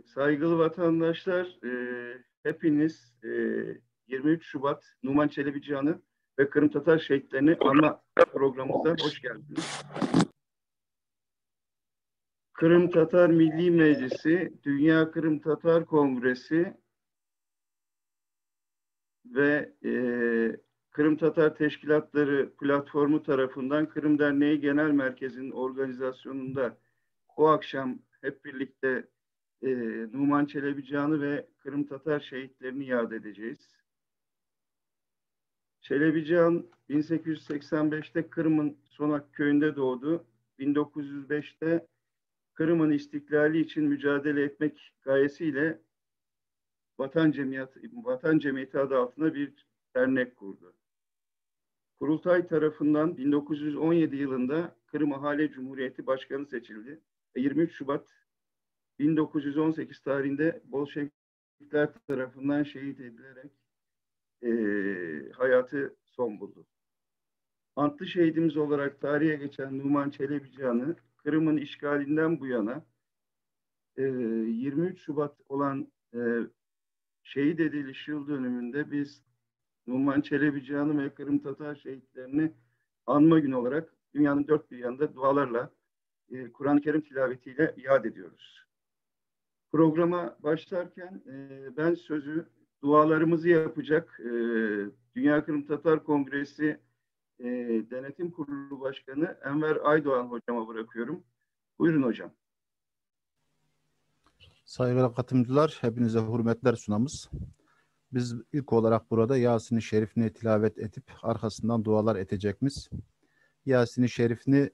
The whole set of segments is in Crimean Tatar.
Saygılı vatandaşlar, hepiniz 23 Şubat Numan Çelebicihan'ı ve Kırım Tatar şehitlerini anma programımıza hoş geldiniz. Kırım Tatar Milli Meclisi, Dünya Kırım Tatar Kongresi ve Kırım Tatar Teşkilatları Platformu tarafından Kırım Derneği Genel Merkezi'nin organizasyonunda bu akşam hep birlikte Numan Çelebicihan'ı ve Kırım Tatar şehitlerini yad edeceğiz. Çelebicihan 1885'te Kırım'ın Sonak köyünde doğdu. 1905'te Kırım'ın istiklali için mücadele etmek gayesiyle Vatan Cemiyeti, Vatan Cemiyeti adı altında bir dernek kurdu. Kurultay tarafından 1917 yılında Kırım Ahali Cumhuriyeti Başkanı seçildi. 23 Şubat 1918 tarihinde Bolşevikler tarafından şehit edilerek hayatı son buldu. Antlı şehidimiz olarak tarihe geçen Numan Çelebicihan'ı Kırım'ın işgalinden bu yana 23 Şubat olan şehit ediliş yıl dönümünde biz Numan Çelebicihan'ı ve Kırım Tatar şehitlerini anma günü olarak dünyanın dört bir yanında dualarla Kur'an-ı Kerim tilavetiyle yad ediyoruz. Programa başlarken ben sözü dualarımızı yapacak Dünya Kırım Tatar Kongresi Denetim Kurulu Başkanı Enver Aydoğan hocama bırakıyorum. Buyurun hocam. Saygılı katılımcılar, hepinize hürmetler sunamız. Biz ilk olarak burada Yasin-i Şerif'ini tilavet edip arkasından dualar edecekmiz. Yasin-i Şerif'ini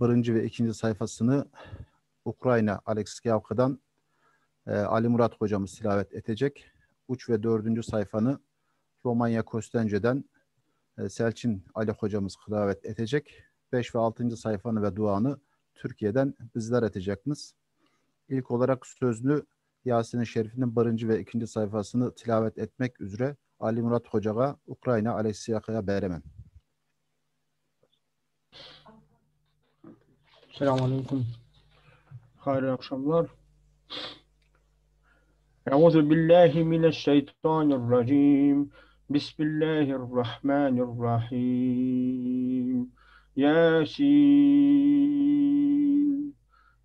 birinci ve ikinci sayfasını Ukrayna Aleksiyavka'dan Ali Murat hocamız tilavet edecek. 3 ve 4. sayfanı Romanya Kostence'den Selçin Ali hocamız tilavet edecek. 5 ve 6. sayfanı ve duanı Türkiye'den bizler edecekmiz. İlk olarak sözünü Yasin-i Şerif'in birinci ve ikinci sayfasını tilavet etmek üzere Ali Murat Hoca'ya Ukrayna Aleksiyaka'ya beremen. Selamun Aleyküm. Hayırlı akşamlar. Euzu billahi mineşşeytanirracim. Bismillahirrahmanirrahim. Yasin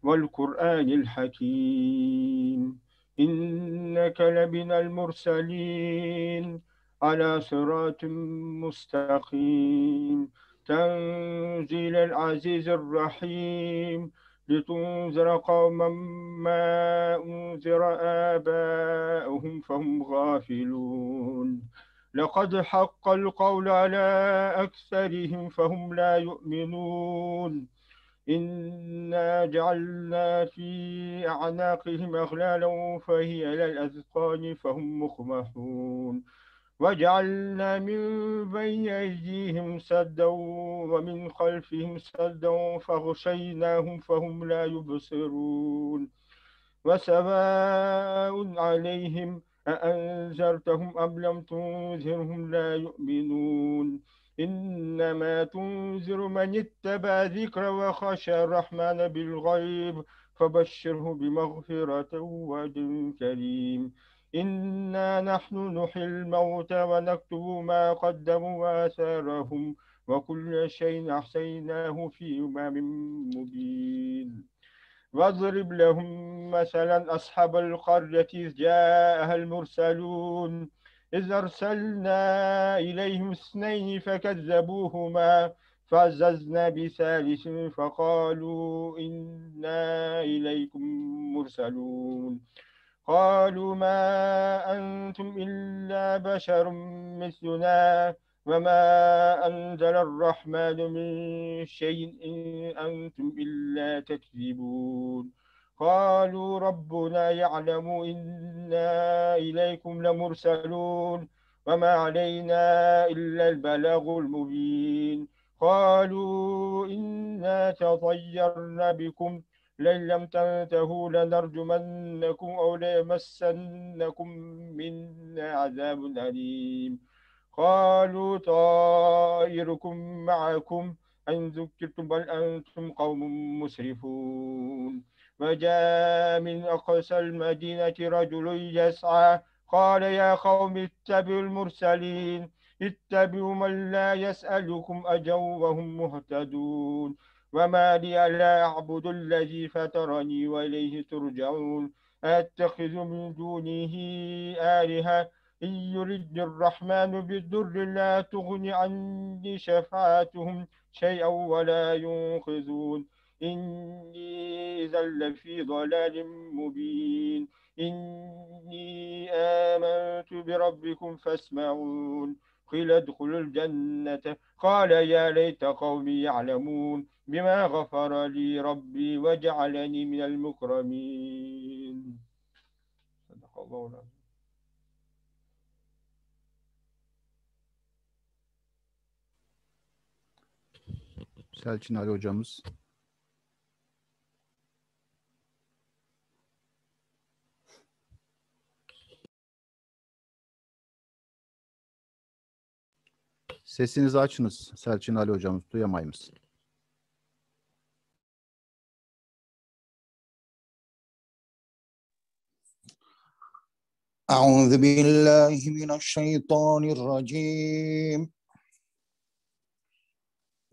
vel Kur'anil Hakim. İnneke leminel murselin. Ala sıratın mustakim. Tenzilel azizir rahim. لتنذر قوما ما أنذر آباؤهم فهم غافلون لقد حق القول على أكثرهم فهم لا يؤمنون إنا جعلنا في أعناقهم أغلالا فهي إلى الأذقان فهم مقمحون وجعلنا من بين أيديهم سدا ومن خلفهم سدا فغشيناهم فهم لا يبصرون وسواء عليهم أأنذرتهم أم لم تنذرهم لا يؤمنون إنما تنذر من اتبع ذكر وخشى الرحمن بالغيب فبشره بمغفرة وأجر كريم إنا نحن نحيي الموتى ونكتب ما قدموا وآثارهم وكل شيء أحصيناه في إمام مبين واضرب لهم مثلا أصحاب القرية إذ جاءها المرسلون إذ أرسلنا إليهم اثنين فكذبوهما فعززنا بثالث فقالوا إنا إليكم مرسلون قالوا ما أنتم إلا بشر مثلنا وما أنزل الرحمن من شيء إن أنتم إلا تكذبون قالوا ربنا يعلم إنا إليكم لمرسلون وما علينا إلا البلاغ المبين قالوا إنا تطيرنا بكم لئن لم تنتهوا لنرجمنكم أو ليمسنكم منا عذاب أليم قالوا طائركم معكم أن ذكرتم بل أنتم قوم مسرفون. وجاء من أقصى المدينة رجل يسعى قال يا قوم اتبعوا المرسلين اتبعوا من لا يسألكم أجرا وهم مهتدون وما لي لا أعبد الذي فطرني وإليه ترجعون أتخذ من دونه آلهة إن يردني الرحمن بالضر لا تغن عني شفاعتهم شيئا ولا ينقذون إني إذا لفي ضلال مبين إني آمنت بربكم فاسمعون قيل ادخلوا الجنة قال يا ليت قومي يعلمون بما غفر لي ربي وجعلني من المكرمين صدق الله العظيم. Selçin Ali hocamız. Sesinizi açınız Selçin Ali hocamız, duyamayımız. أعوذ بالله من الشيطان الرجيم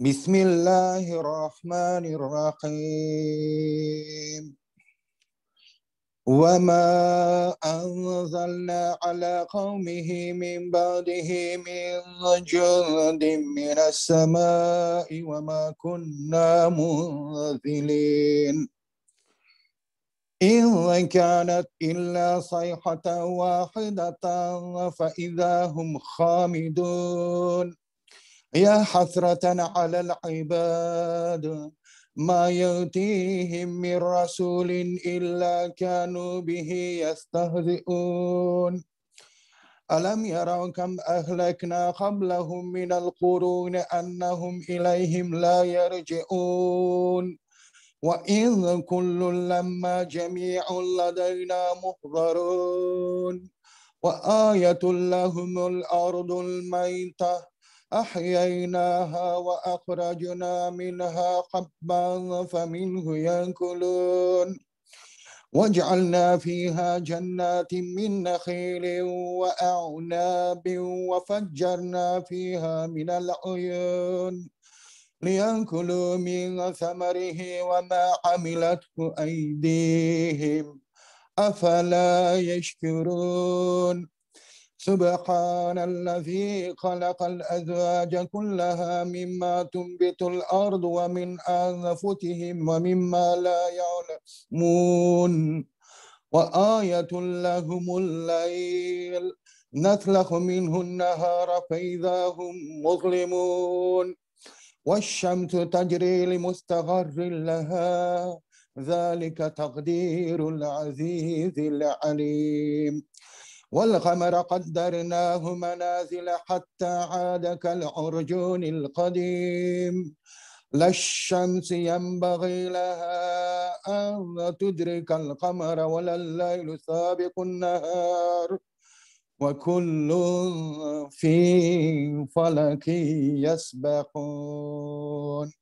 بسم الله الرحمن الرحيم وما أنزلنا على قومه من بعده من جند من السماء وما كنا منزلين إن كانت إلا صيحة واحدة فإذا هم خامدون يا حسرة على العباد ما يأتيهم من رسول إلا كانوا به يستهزئون ألم يروا كم أهلكنا قبلهم من القرون أنهم إليهم لا يرجعون وإن كل لما جميع لدينا محضرون وآية لهم الأرض الميتة أحييناها وأخرجنا منها حبا فمنه يأكلون وجعلنا فيها جنات من نخيل وأعناب وفجرنا فيها من العيون ليأكلوا من ثمره وما عملته أيديهم أفلا يشكرون سبحان الذي خلق الأزواج كلها مما تنبت الأرض ومن أنفسهم ومما لا يعلمون وآية لهم الليل نسلخ منه النهار فإذا هم مظلمون والشمس تجري لمستقر لها ذلك تقدير العزيز العليم والقمر قدرناه منازل حتى عاد كالعرجون القديم لا الشمس ينبغي لها أن تدرك القمر ولا الليل سابق النهار وكل في فلك يسبحون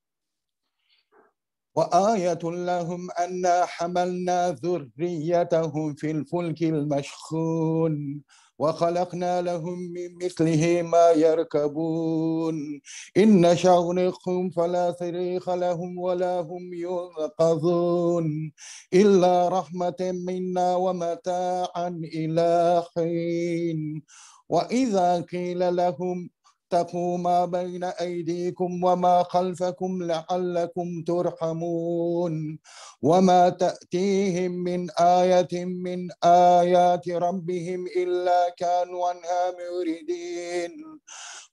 وآية لهم أنا حملنا ذريتهم في الفلك المشحون وخلقنا لهم من مثله ما يركبون إن نشأ نغرقهم فلا صريخ لهم ولا هم ينقذون إلا رحمة منا ومتاعا إلى حين وإذا قيل لهم اتقوا ما بين أيديكم وما خلفكم لعلكم ترحمون وما تأتيهم من آية من آيات ربهم إلا كانوا عنها معرضين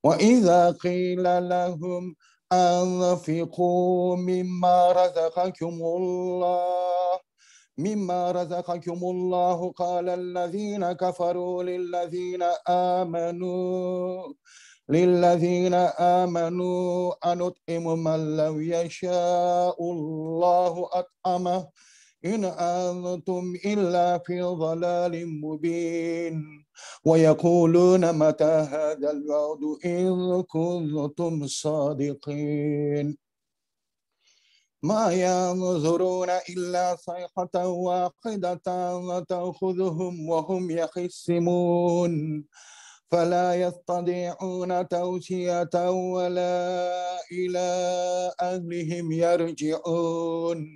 وإذا قيل لهم أنفقوا مما رزقكم الله مما رزقكم الله قال الذين كفروا للذين آمنوا للذين آمنوا أنطعم من لو يشاء الله أطعمه إن أنتم إلا في ضلال مبين ويقولون متى هذا الوعد إن كنتم صادقين. ما ينظرون إلا صيحة واحدة تأخذهم وهم يخصمون فلا يستطيعون توصية ولا إلى أهلهم يرجعون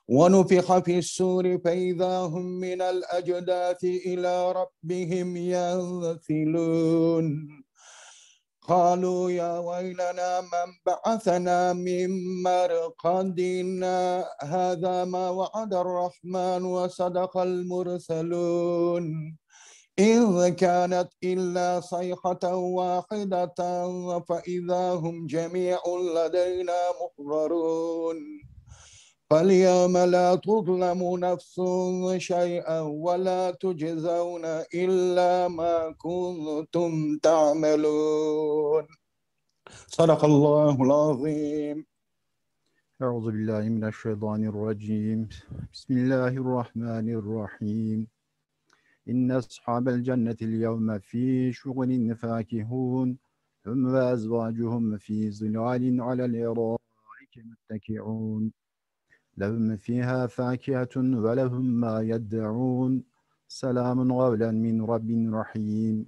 ونفخ في السور فإذا هم من الأجداث إلى ربهم ينسلون قالوا يا ويلنا من بعثنا من مرقدنا هذا ما وعد الرحمن وصدق المرسلون إن كانت إلا صيحة واحدة فإذا هم جميع لدينا محضرون فاليوم لا تظلم نفس شيئا ولا تجزون إلا ما كنتم تعملون صدق الله العظيم Euzu billahi mineşşeytanirracim. Bismillahirrahmanirrahim. İnne ashabel cennetil yevme fî şugulin fâkihûn. Hum ve ezvâcuhum fî zilâlin alel erâike mütteki'ûn. Lehum fîhâ fâkihetun ve lehum mâ yedde'ûn. Selamun kavlen min Rabbin rahim.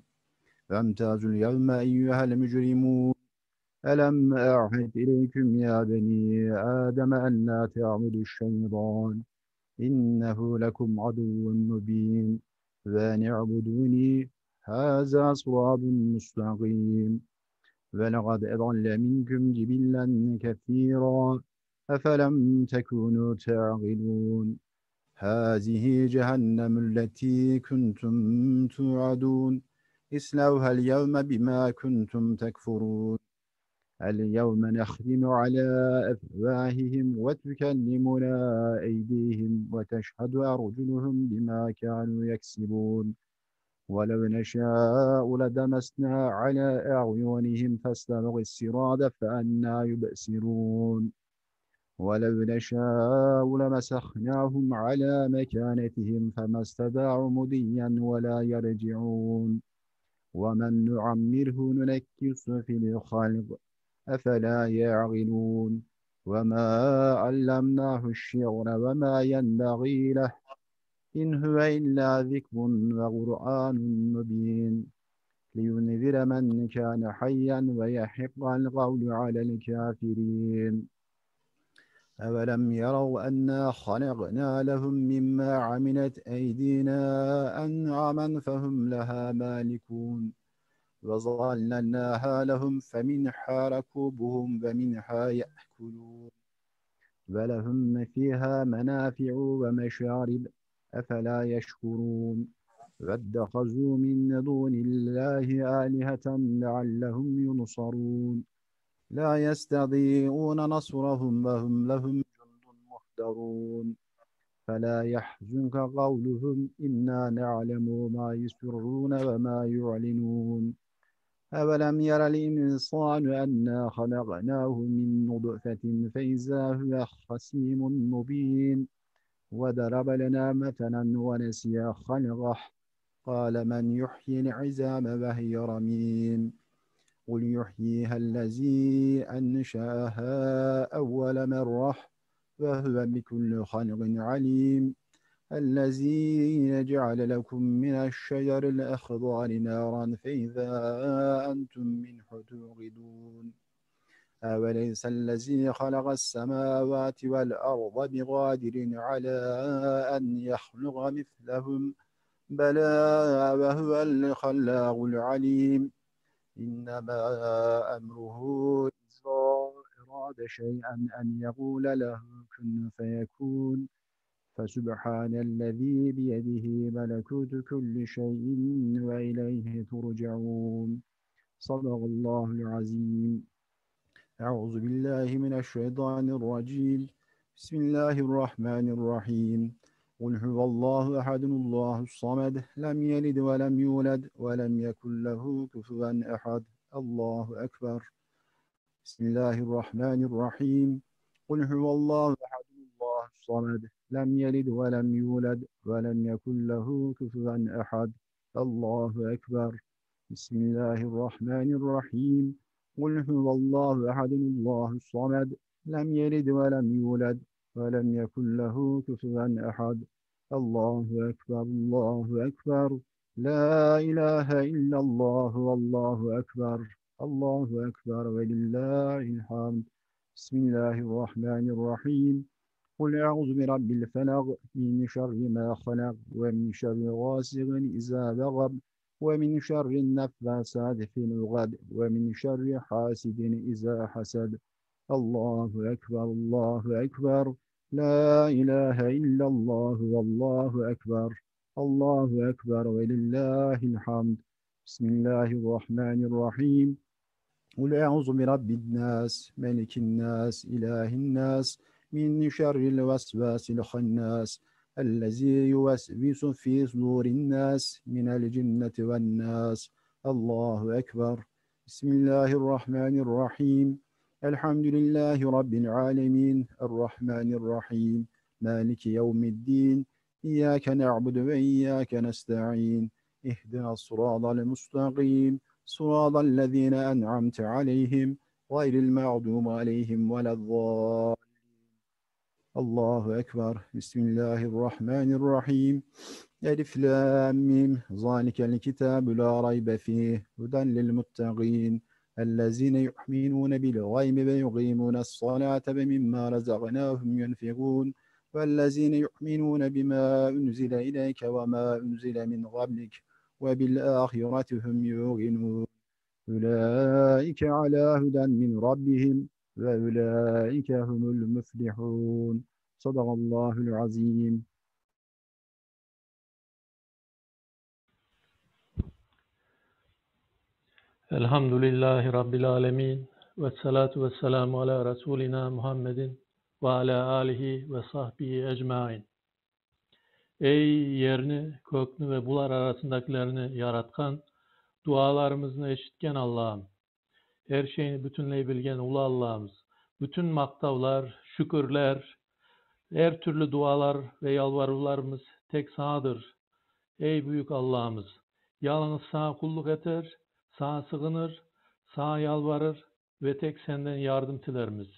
Vemtazul yevme eyyuhel mücrimûn. Elem a'hed ileyküm ya beni Adem en la te'abudu şeytan. İnnehu lekum aduvvun mubin. Ve ni'buduni hâzâ sıratun müstakim. Ve lekad edalle minkum cibillen kethîrâ. Efelem tekûnû te'agilûn. Hâzihi cehennemülleti kuntum tu'adûn. İslevhel yevme bimâ kuntum tekfurûn. اليوم نختم على أفواههم وتكلمنا أيديهم وتشهد أرجلهم بما كانوا يكسبون ولو نشاء لدمسنا على أعينهم فاستبقوا الصراط فأنا يبصرون ولو نشاء لمسخناهم على مكانتهم فما استطاعوا مضيا ولا يرجعون ومن نعمره ننكس في الخلق أفلا يعقلون وما علمناه الشعر وما ينبغي له إن هو إلا ذكر وقرآن مبين لينذر من كان حيا ويحق القول على الكافرين أولم يروا أنا خلقنا لهم مما عملت أيدينا أنعاما فهم لها مالكون وظللناها لهم فمنها ركوبهم ومنها يأكلون ولهم فيها منافع ومشارب أفلا يشكرون واتخذوا من دون الله آلهة لعلهم ينصرون لا يستطيعون نصرهم وهم لهم جند محضرون فلا يحزنك قولهم إنا نعلم ما يسرون وما يعلنون أولم ير الإنسان أنا خلقناه من نطفة فإذا هو خصيم مبين وضرب لنا مثلا ونسي خلقه قال من يحيي العظام وهي رميم قل يحييها الذي أنشأها أول مرة وهو بكل خلق عليم الذي جعل لكم من الشجر الأخضر نارا فإذا أنتم منه توقدون أوليس الذي خلق السماوات والأرض بقادر على أن يخلق مثلهم بلى وهو الخلاق العليم إنما أمره إذا أراد شيئا أن يقول له كن فيكون فسبحان الذي بيده ملكوت كل شيء وإليه ترجعون صدق الله العظيم أعوذ بالله من الشيطان الرجيم بسم الله الرحمن الرحيم قل هو الله أحد الله الصمد لم يلد ولم يولد ولم يكن له كفوا أحد الله أكبر بسم الله الرحمن الرحيم قل هو الله أحد الله الصمد لم يلد ولم يولد ولم يكن له كفوا أحد الله أكبر بسم الله الرحمن الرحيم قل هو الله أحد الله الصمد Lem yelid ve lem yulad ve lem yekun lehu kufuven ehad. Allahu ekber, Allahu ekber. La ilahe illallah, Allahu ekber. Allahu ekber ve lillahil hamd. Bismillahirrahmanirrahim. Kul e'uzu bi rabbil felak min şerri ma halak ve min şerri gâsigin izâ vegab ve min şerrin neffâsâti fil ugad ve min şerri hasidin izâ hased. Allahu ekber, Allahu ekber. La ilahe illallah, Allahu ekber. Allahu ekber ve lillahil hamd. Bismillahirrahmanirrahim. Kul e'uzu bi rabbin nas, melikin nas, ilahin nas, min şerril vesvasil hannas, ellezî yuvesvisu fî sudurin nas, minel cinneti ven nas. Allahu ekber. Bismillahirrahmanirrahim. Elhamdülillahi Rabbil alemin. Errahmanirrahim. Maliki yevmiddin. İyyâke na'budu ve iyyâke nesta'in. İhdina sıratal müstakim. Sıratal lezîne en'amte aleyhim. Gayril mağdubi aleyhim velezzâllin. Allahu Ekber. Bismillahirrahmanirrahim. Elif, Lam, Mim. Zalikel kitabu la raybe fih. Huden lil muttaqin. Ellezine yu'minune bil gaybi ve yuqimune s-salate ve mimma razaqnahum yunfikun. Vellezine yu'minune bima unzile ileyke ve ma unzile min qablik ve bil ahireti hum yuqinun. Ulaike ala huden min rabbihim ve ulaike humul muflihun. Sadakallahul azim. Elhamdülillahi Rabbil alemin. Ve salatu ve selamu ala Resulina Muhammedin ve ala alihi ve sahbihi ecmain. Ey yerini, kökünü ve bular arasındakilerini yaratkan, dualarımızı eşitken Allah'ım, her şeyini bütünley bilgen ulu Allah'ımız, bütün maktavlar, şükürler, her türlü dualar ve yalvaruvlarımız tek sanadır. Ey büyük Allah'ımız, yalnız sana kulluk eter, sana sığınır, sana yalvarır ve tek senden yardım dilerimiz.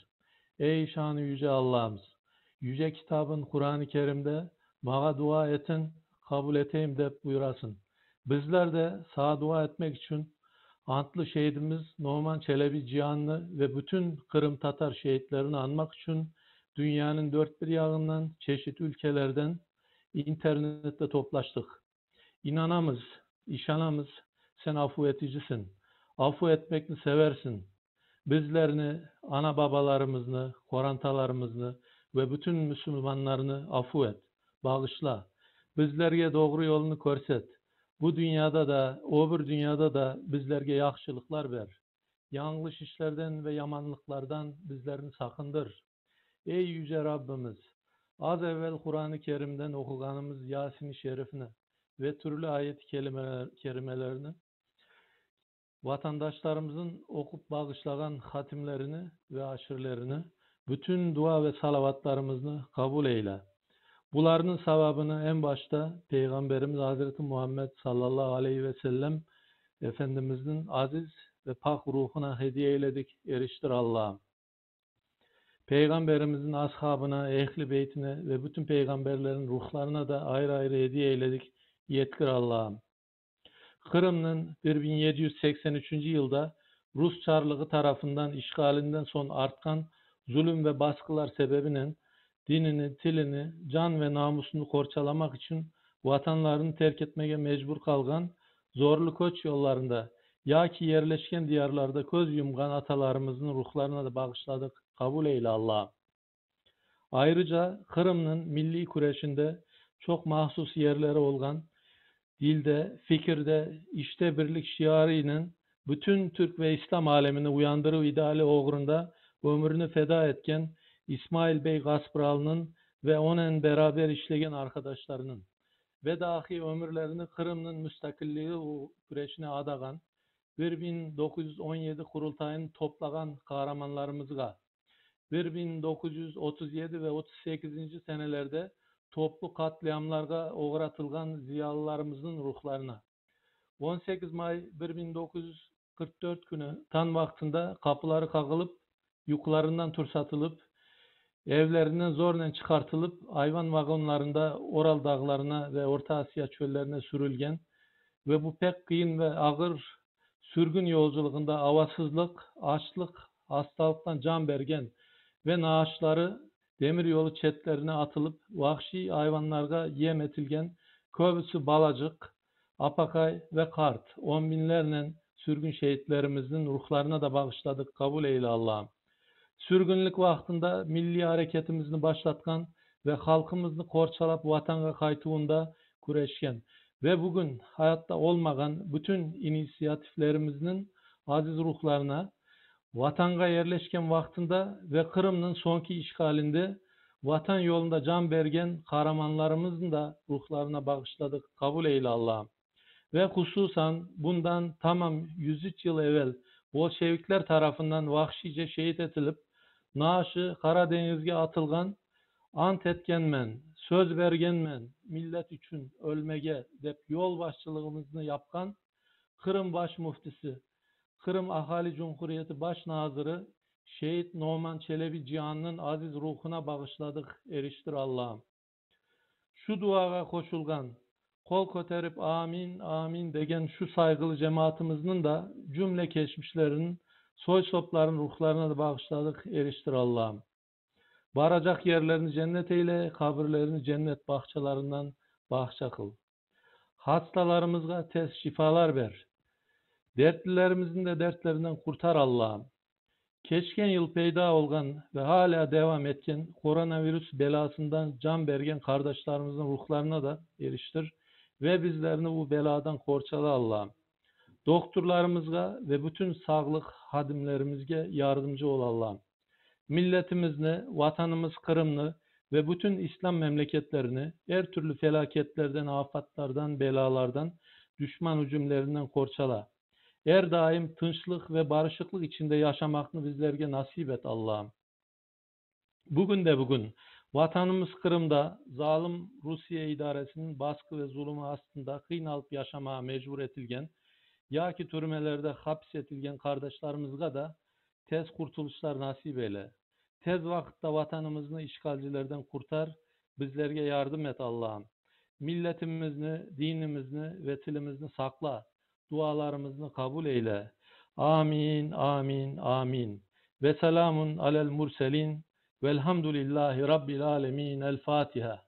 Ey şanı yüce Allah'ımız, yüce kitabın Kur'an-ı Kerim'de bana dua etin, kabul eteyim de buyurasın. Bizler de sana dua etmek için antlı şehidimiz Numan Çelebi Cihanlı ve bütün Kırım Tatar şehitlerini anmak için dünyanın dört bir yanından, çeşitli ülkelerden internette toplaştık. İnanamız, işanamız, sen afu eticisin. Afu etmekni seversin. Bizlerini, ana babalarımızı, korantalarımızı ve bütün Müslümanlarını afu et, bağışla. Bizlerge doğru yolunu körset. Bu dünyada da, o bir dünyada da bizlerge yaxşılıklar ver. Yanlış işlerden ve yamanlıklardan bizlerini sakındır. Ey Yüce Rabbimiz! Az evvel Kur'an-ı Kerim'den okuganımız Yasin-i Şerif'ini ve türlü ayet-i kerimelerini vatandaşlarımızın okup bağışlagan hatimlerini ve aşırelerini, bütün dua ve salavatlarımızı kabul eyle. Bunların sevabını en başta Peygamberimiz Hazreti Muhammed sallallahu aleyhi ve sellem Efendimizin aziz ve pak ruhuna hediye eyledik, eriştir Allah'ım. Peygamberimizin ashabına, ehli beytine ve bütün peygamberlerin ruhlarına da ayrı ayrı hediye eyledik, yettir Allah'ım. Kırım'ın 1783. yılda Rus Çarlığı tarafından işgalinden son artkan zulüm ve baskılar sebebiyle dinini, tilini, can ve namusunu korçalamak için vatanlarını terk etmeye mecbur kalgan zorlu koç yollarında ya ki yerleşken diyarlarda köz yumgan atalarımızın ruhlarına da bağışladık. Kabul eyle Allah'ım. Ayrıca Kırım'ın milli küreşinde çok mahsus yerleri olan dilde, fikirde, işte birlik şiarı ile bütün Türk ve İslam alemini uyandırı ideali uğrunda ömrünü feda etken İsmail Bey Gaspıralı'nın ve onun beraber işleyen arkadaşlarının ve dahi ömürlerini Kırım'ın müstakilliği güreşine adagan 1917 kurultayını toplagan kahramanlarımızga 1937 ve 38. senelerde toplu katliamlarga uğratılgan ziyalılarımızın ruhlarına 18 May 1944 günü tan vaktinde kapıları kakılıp. Yuqularından tursatılıp, evlerinden zornen çıqartılıp, ayvan vagonlarında Oral dağlarına ve Orta Asiya çöllerine sürülgen ve bu pek qıyın ve ağır sürgün yolculığında avasızlıq, açlıq, hastalıqtan can bergen ve naaşları demiryolu çetlerine atılıp, vahşiy ayvanlarğa yem etilgen köbüsi balacıq, apaqay ve qart on biñlernen sürgün şehitlerimizniñ ruhlarına da bağışladıq, qabul eyle, Allahım. Sürgünlik vaqtında milliy areketimizni başlatqan ve halqımıznı qorçalap Vatanğa qaytuvında küreşken ve bugün hayatta olmağan bütün inisiatiflerimizniñ aziz ruhlarına, Vatanğa yerleşken vaqtında ve Qırımnıñ soñki işğalinde Vatan yolunda can bergen qaramanlarımıznıñ da ruhlarına bağışladıq, qabul eyle, Allahım. Ve hususan bundan tamam 103 yıl evel bolşevikler tarafından vahşiyce şehit etilip, naaşı Qara deñizge atılğan, Ant etkenmen, söz bergenmen millet içün ölmege dep yolbaşçılığımıznı yapqan Qırım baş müftisi, Qırım Ahali Cumhuriyeti baş nazırı şehit Noman Çelebi Ciannıñ aziz ruhuna bağışladıq, eriştir, Allahım. Şu duağa qoşulğan, qol köterip amin, amin degen şu sayğılı cemaatımıznıñ da cümle keçmişleriniñ, soy-soplarınıñ ruhlarına da bağışladıq, eriştir, Allahım. Baracaq yerlerini cennet eyle, qabirlerini cennet bağçalarından bağça qıl. Hastalarımızğa tez şifalar ber. Dertlilerimizniñ de dertlerinden qurtar, Allahım. Keçken yıl peyda olğan ve alâ devam etken koronavirus belasından can bergen qardaşlarımıznıñ ruhlarına da eriştir ve bizlerni bu beladan qorçala, Allahım. Doktorlarımızğa ve bütün sağlıq hadimlerimizge yardımcı ol, Allahım. Milletimizni, vatanımız Qırımnı ve bütün İslam memleketlerini er türlü felaketlerden, afatlardan, belalardan, düşman ücümlerinden qorçala. Er daim tınçlıq ve barışıqlıq içinde yaşamaqnı bizlerge nasip et, Allahım. Bugün de bugün vatanımız Qırımda zalım Rusiye idaresiniñ basqı ve zulumı astında qıynalıp yaşamağa mecbur etilgen yaki türmelerde hapis etilgen qardaşlarımızğa da tez qurtulışlar nasip eyle. Tez vaqıtta vatanımıznı işğalcilerden qurtar, bizlerge yardım et, Allahım. Milletimizni, dinimizni ve tilimizni saqla. Dualarımıznı qabul eyle. Amin, amin, amin. Ve selamun alel murselin. Velhamdülillahi Rabbil alemin. El Fatiha.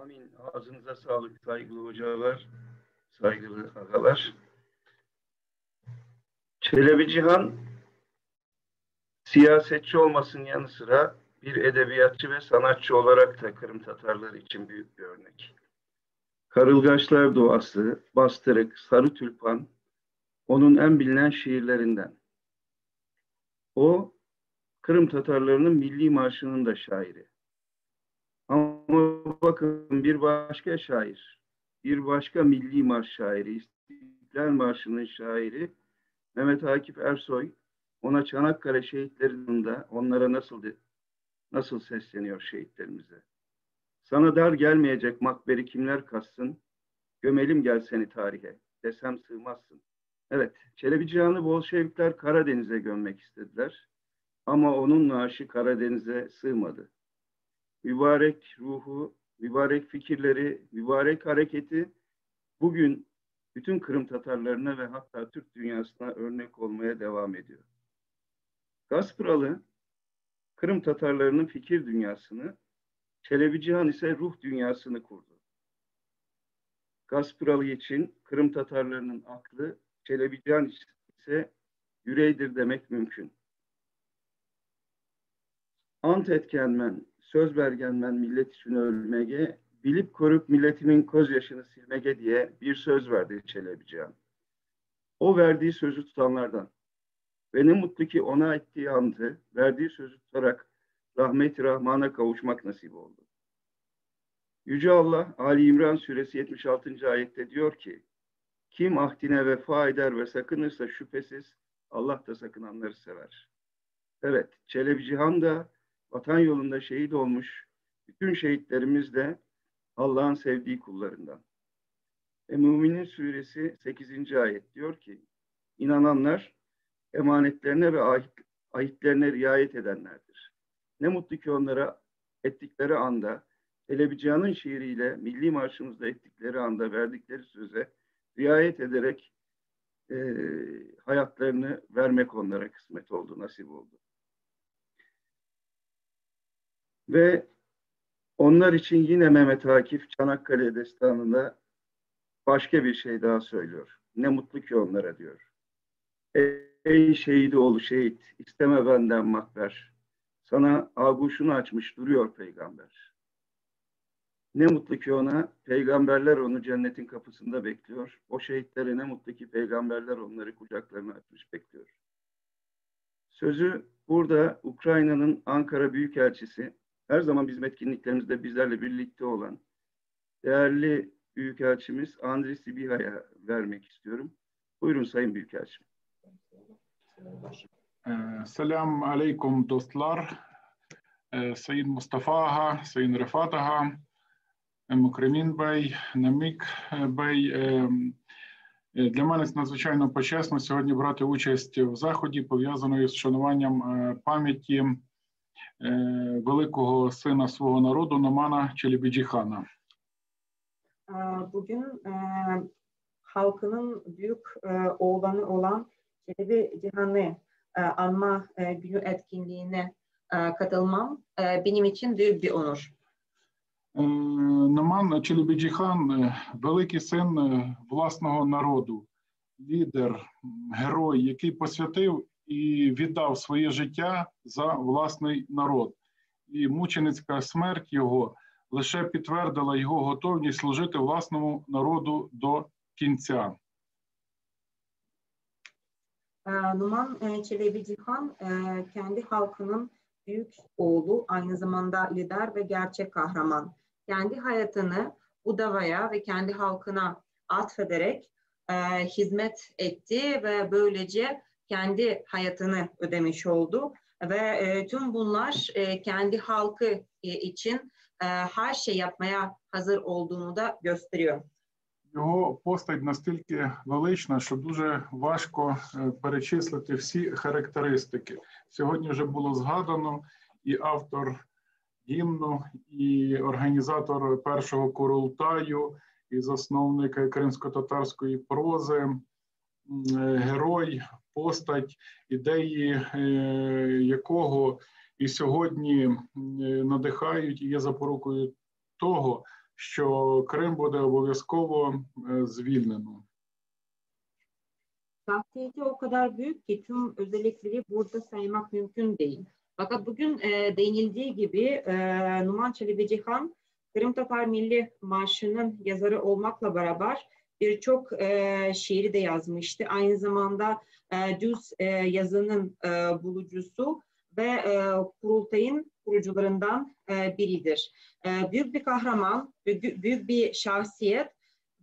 Amin. Ağzınıza sağlık saygılı hocalar, saygılı ağalar. Çelebi Cihan siyasetçi olmasının yanı sıra bir edebiyatçı ve sanatçı olarak da Kırım Tatarları için büyük bir örnek. Karılgaçlar Duası, Bastırık, Sarı Tülpan onun en bilinen şiirlerinden. O, Kırım Tatarlarının milli marşının da şairi. Ama bakın bir başka şair, bir başka milli marş şairi, İstiklal Marşı'nın şairi Mehmet Akif Ersoy ona Çanakkale şehitlerinde onlara nasıl nasıl sesleniyor şehitlerimize? Sana dar gelmeyecek makberi kimler kazsın? Gömelim gel seni tarihe desem sığmazsın. Evet, Çelebi Cihan'ı Bolşevikler Karadeniz'e gömmek istediler. Ama onun naaşı Karadeniz'e sığmadı. Mübarek ruhu, mübarek fikirleri, mübarek hareketi bugün bütün Kırım Tatarlarına ve hatta Türk dünyasına örnek olmaya devam ediyor. Gaspıralı, Kırım Tatarlarının fikir dünyasını, Çelebi Cihan ise ruh dünyasını kurdu. Gaspıralı için Kırım Tatarlarının aklı, Çelebi Cihan ise yüreğidir demek mümkün. Ant etkenmen, söz bergenmen millet için ölmege, bilip körüp milletimin gözyaşını silmege diye bir söz verdi Çelebi Cihan. O verdiği sözü tutanlardan. Ve ne mutlu ki ona ettiği antı, verdiği sözü tutarak rahmet-i rahmana kavuşmak nasip oldu. Yüce Allah Ali İmran suresi 76. ayette diyor ki, kim ahdine vefa eder ve sakınırsa şüphesiz Allah da sakınanları sever. Evet, Çelebi Cihan da vatan yolunda şehit olmuş. Bütün şehitlerimiz de Allah'ın sevdiği kullarından. Ve Müminin suresi 8. ayet diyor ki, inananlar emanetlerine ve ahit, ahitlerine riayet edenlerdir. Ne mutlu ki onlara ettikleri anda, Çelebi şiiriyle milli marşımızda ettikleri anda verdikleri söze riayet ederek e, hayatlarını vermek onlara kısmet oldu, nasip oldu. Ve onlar için yine Mehmet Akif Çanakkale Destanı'nda başka bir şey daha söylüyor. Ne mutlu ki onlara diyor. Ey şehidi oğlu şehit, isteme benden makber. Sana aguşunu açmış duruyor peygamber. Ne mutlu ki ona, peygamberler onu cennetin kapısında bekliyor. O şehitlere ne mutlu ki peygamberler onları kucaklarına açmış bekliyor. Sözü burada Ukrayna'nın Ankara Büyükelçisi, her zaman bizim etkinliklerimizde bizlerle birlikte olan değerli Büyükelçimiz Andriy Sibiha'ya vermek istiyorum. Buyurun Sayın Büyükelçim. Selam aleyküm dostlar. Sayın Mustafa Ağa, Sayın Refat Ağa, Mukremin Bey, Намік Бей. Для мене надзвичайно почесно сьогодні брати участь в заході, пов'язаної з вшануванням пам'яті великого сина свого народу Номана Челебіджіхана. Bugün e, halkının büyük e, oğlanı olan Çelebi Cihan'ı e, anma e, günü etkinliğine e, katılmam e, benim için büyük bir onur. Номан Челебіджіхан великий син власного народу, лідер, герой, який посвятив і віддав своє життя за власний народ. І мученицька смерть його лише підтвердила його готовність служити власному народу до кінця. Numan Çelebi Cihan kendi halkının büyük oğlu, aynı zamanda lider ve gerçek kahraman. Kendi hayatını bu davaya ve kendi halkına atfederek e, hizmet etti ve böylece kendi hayatını ödemiş oldu. Ve e, tüm bunlar e, kendi halkı e, için e, her şey yapmaya hazır olduğunu da gösteriyor. Його постать настільки велична, що дуже важко перечислити всі характеристики. Сьогодні вже було згадано і автор гімну, і організатор першого курултаю, і засновник кримсько-татарської прози, герой, постать, ідеї якого і сьогодні надихають і є запорукою того, що Крим буде обов'язково звільнено. Şahsiyeti o kadar büyük ki tüm özellikleri burada saymak mümkün değil. Fakat bugün e, değinildiği gibi e, Numan Çelebi Cihan, Kırım Tatar Milli Marşı'nın yazarı olmakla beraber birçok e, şiiri de yazmıştı. Aynı zamanda e, düz e, yazının e, bulucusu ve e, kurultayın kurucularından e, biridir. E, büyük bir kahraman, büyük, büyük bir şahsiyet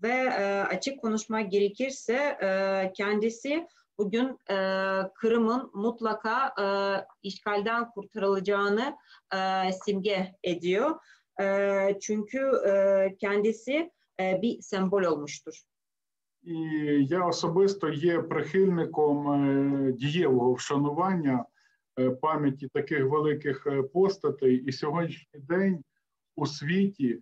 ve e, açık konuşmak gerekirse e, kendisi bugün e, Kırım'ın mutlaka e, işgalden kurtarılacağını e, simge ediyor. E, çünkü e, kendisi e, bir sembol olmuştur. І я особисто є прихильником дієвого вшанування пам'яті таких великих постатей. І сьогоднішній день у світі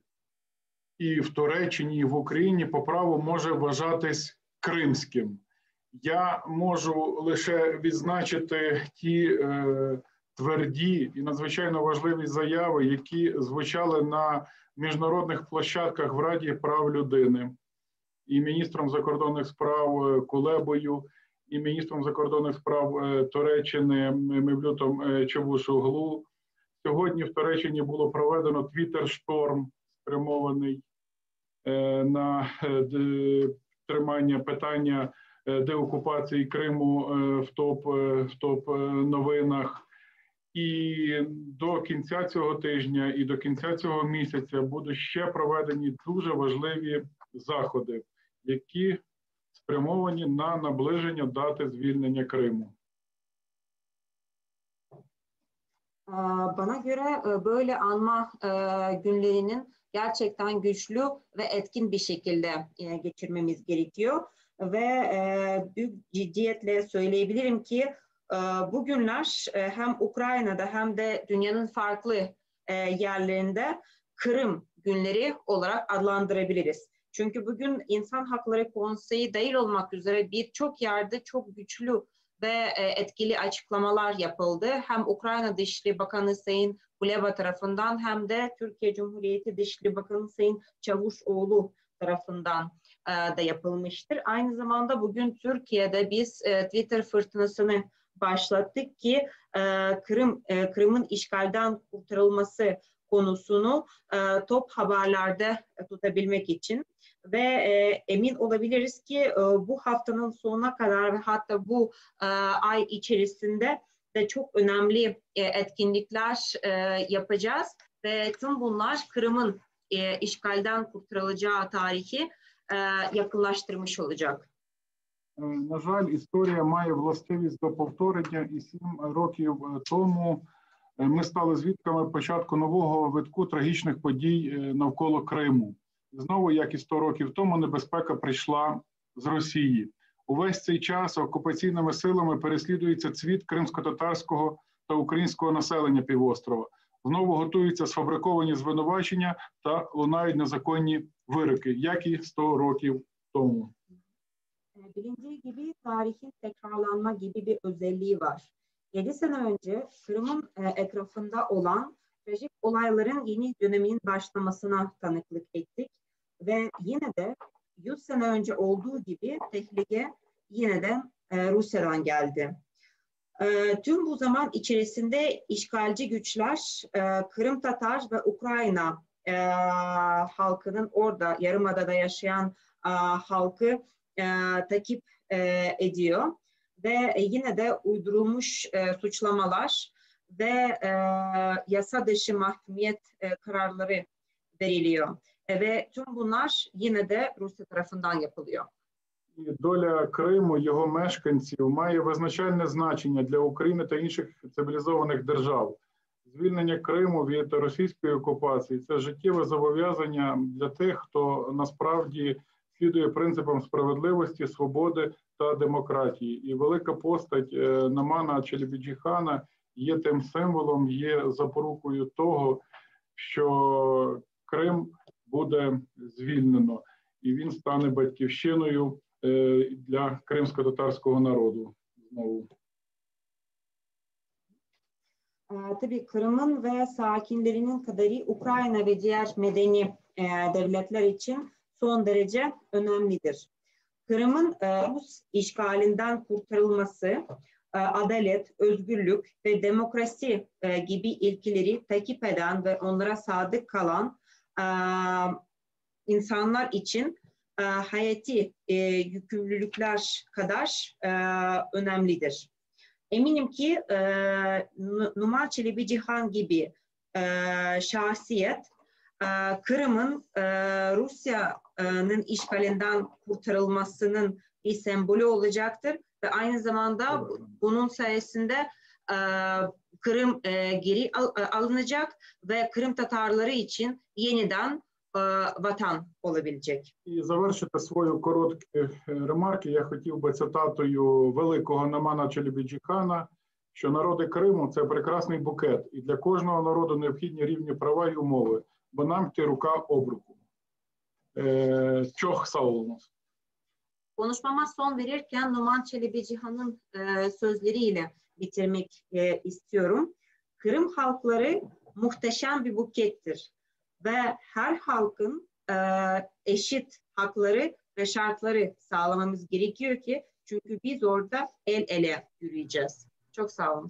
і в Туреччині, і в Україні по праву може вважатись кримським. Я можу лише відзначити ті е, тверді і надзвичайно важливі заяви, які звучали на міжнародних площадках в Раді прав людини, і міністром закордонних справ Кулебою, і міністром закордонних справ Туреччини Мевлютом Чавушоглу. Сьогодні в Туреччині було проведено твіттер-шторм, спрямований на тримання питання деокупації Криму в топ, в топ новинах. І до кінця цього тижня і до кінця цього місяця будуть ще проведені дуже важливі заходи, які спрямовані на наближення дати звільнення Криму. Bana göre böyle anma günlerinin gerçekten güçlü ve etkin bir şekilde geçirmemiz gerekiyor. Ve büyük ciddiyetle söyleyebilirim ki bugünler hem Ukrayna'da hem de dünyanın farklı yerlerinde Kırım günleri olarak adlandırabiliriz. Çünkü bugün İnsan Hakları Konseyi dahil olmak üzere birçok yerde çok güçlü ve etkili açıklamalar yapıldı. Hem Ukrayna Dışişleri Bakanı Sayın Kuleba tarafından hem de Türkiye Cumhuriyeti Dışişleri Bakanı Sayın Çavuşoğlu tarafından da yapılmıştır. Aynı zamanda bugün Türkiye'de biz Twitter fırtınasını başlattık ki Kırım Kırım'ın işgalden kurtarılması konusunu top haberlerde tutabilmek için ve emin olabiliriz ki bu haftanın sonuna kadar ve hatta bu ay içerisinde de çok önemli etkinlikler yapacağız ve tüm bunlar Kırım'ın işgalden kurtarılacağı tarihi yakınlaştırmış olacak. На жаль, історія має властивість до повторення, і 7 років тому ми стали свідками початку нового витку трагічних подій навколо Криму. Знову, як і 100 років тому, небезпека прийшла з Росії. Увесь цей час окупаційними силами переслідується цвіт кримськотатарського та українського населення півострова. Знову готуються сфабриковані звинувачення та лунають незаконні вироки, як і 100 років тому. Bilindiği gibi tarihin tekrarlanma gibi bir özelliği var. 7 sene önce Kırım'ın etrafında olan trajik olayların yeni döneminin başlamasına tanıklık ettik. Ve yine de 100 sene önce olduğu gibi tehlike yine de Rusya'dan geldi. Tüm bu zaman içerisinde işgalci güçler Kırım Tatar ve Ukrayna halkının orada Yarımada'da yaşayan halkı takip ediyor. Ve yine de uydurulmuş suçlamalar ve yasa dışı mahkumiyet kararları veriliyor. Ve tüm bunlar yine de Rusya tarafından yapılıyor. І доля Криму, його мешканців має визначальне значення для України та інших цивілізованих держав. Звільнення Криму від російської окупації – це життєве зобов'язання для тих, хто насправді слідує принципам справедливості, свободи та демократії. І велика постать Номана Челебіджіхана є тим символом, є запорукою того, що Крим буде звільнено, і він стане батьківщиною для кримськотатарського народу знову. Tabii Kırım'ın ve sakinlerinin kaderi Ukrayna ve diğer medeni devletler için son derece önemlidir. Kırım'ın Rus işgalinden kurtarılması, adalet, özgürlük ve demokrasi gibi ilkeleri takip eden ve onlara sadık kalan insanlar için hayati yükümlülükler kadar önemlidir. Eminim ki Numan Çelebicihan gibi şahsiyet Kırım'ın Rusya'nın işgalinden kurtarılmasının bir sembolü olacaktır ve aynı zamanda bunun sayesinde Kırım geri alınacak ve Kırım Tatarları için yeniden vatan olabilecek. І завершити свою короткі ремарки я хотів би цитатою великого Номана Челебіджіхана, що народи Криму – це прекрасний букет, і для кожного народу необхідні рівні права й умови, бо нам йти рука об руку. Çok sağ olunuz. Konuşmama son verirken Numan Çelebicihan'ın sözleriyle bitirmek istiyorum. Kırım halkları muhteşem bir bukettir ve her halkın eşit hakları ve şartları sağlamamız gerekiyor ki çünkü biz orada el ele yürüyeceğiz. Çok sağ olun.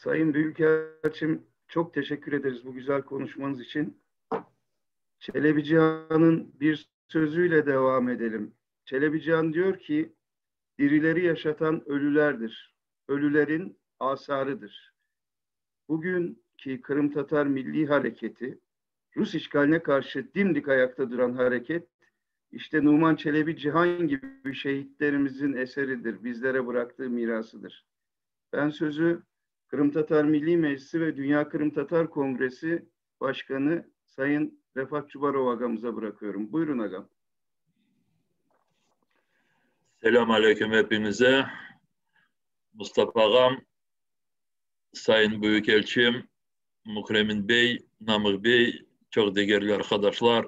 Sayın Büyükelçim çok teşekkür ederiz bu güzel konuşmanız için. Çelebicihan'ın bir sözüyle devam edelim. Çelebicihan diyor ki, dirileri yaşatan ölülerdir. Ölülerin asarıdır. Bugünkü Kırım Tatar Milli Hareketi, Rus işgaline karşı dimdik ayakta duran hareket, işte Numan Çelebi Cihan gibi şehitlerimizin eseridir, bizlere bıraktığı mirasıdır. Ben sözü Qırımtatar Milliy Meclisi ve Dünya Qırımtatar Kongresi Başkanı Sayın Refat Çubarov ağamıza bırakıyorum. Buyurun ağam. Selam aleyküm hepinize. Mustafa ağam, Sayın Büyükelçim, Mukremin Bey, Namık Bey, çok değerli arkadaşlar.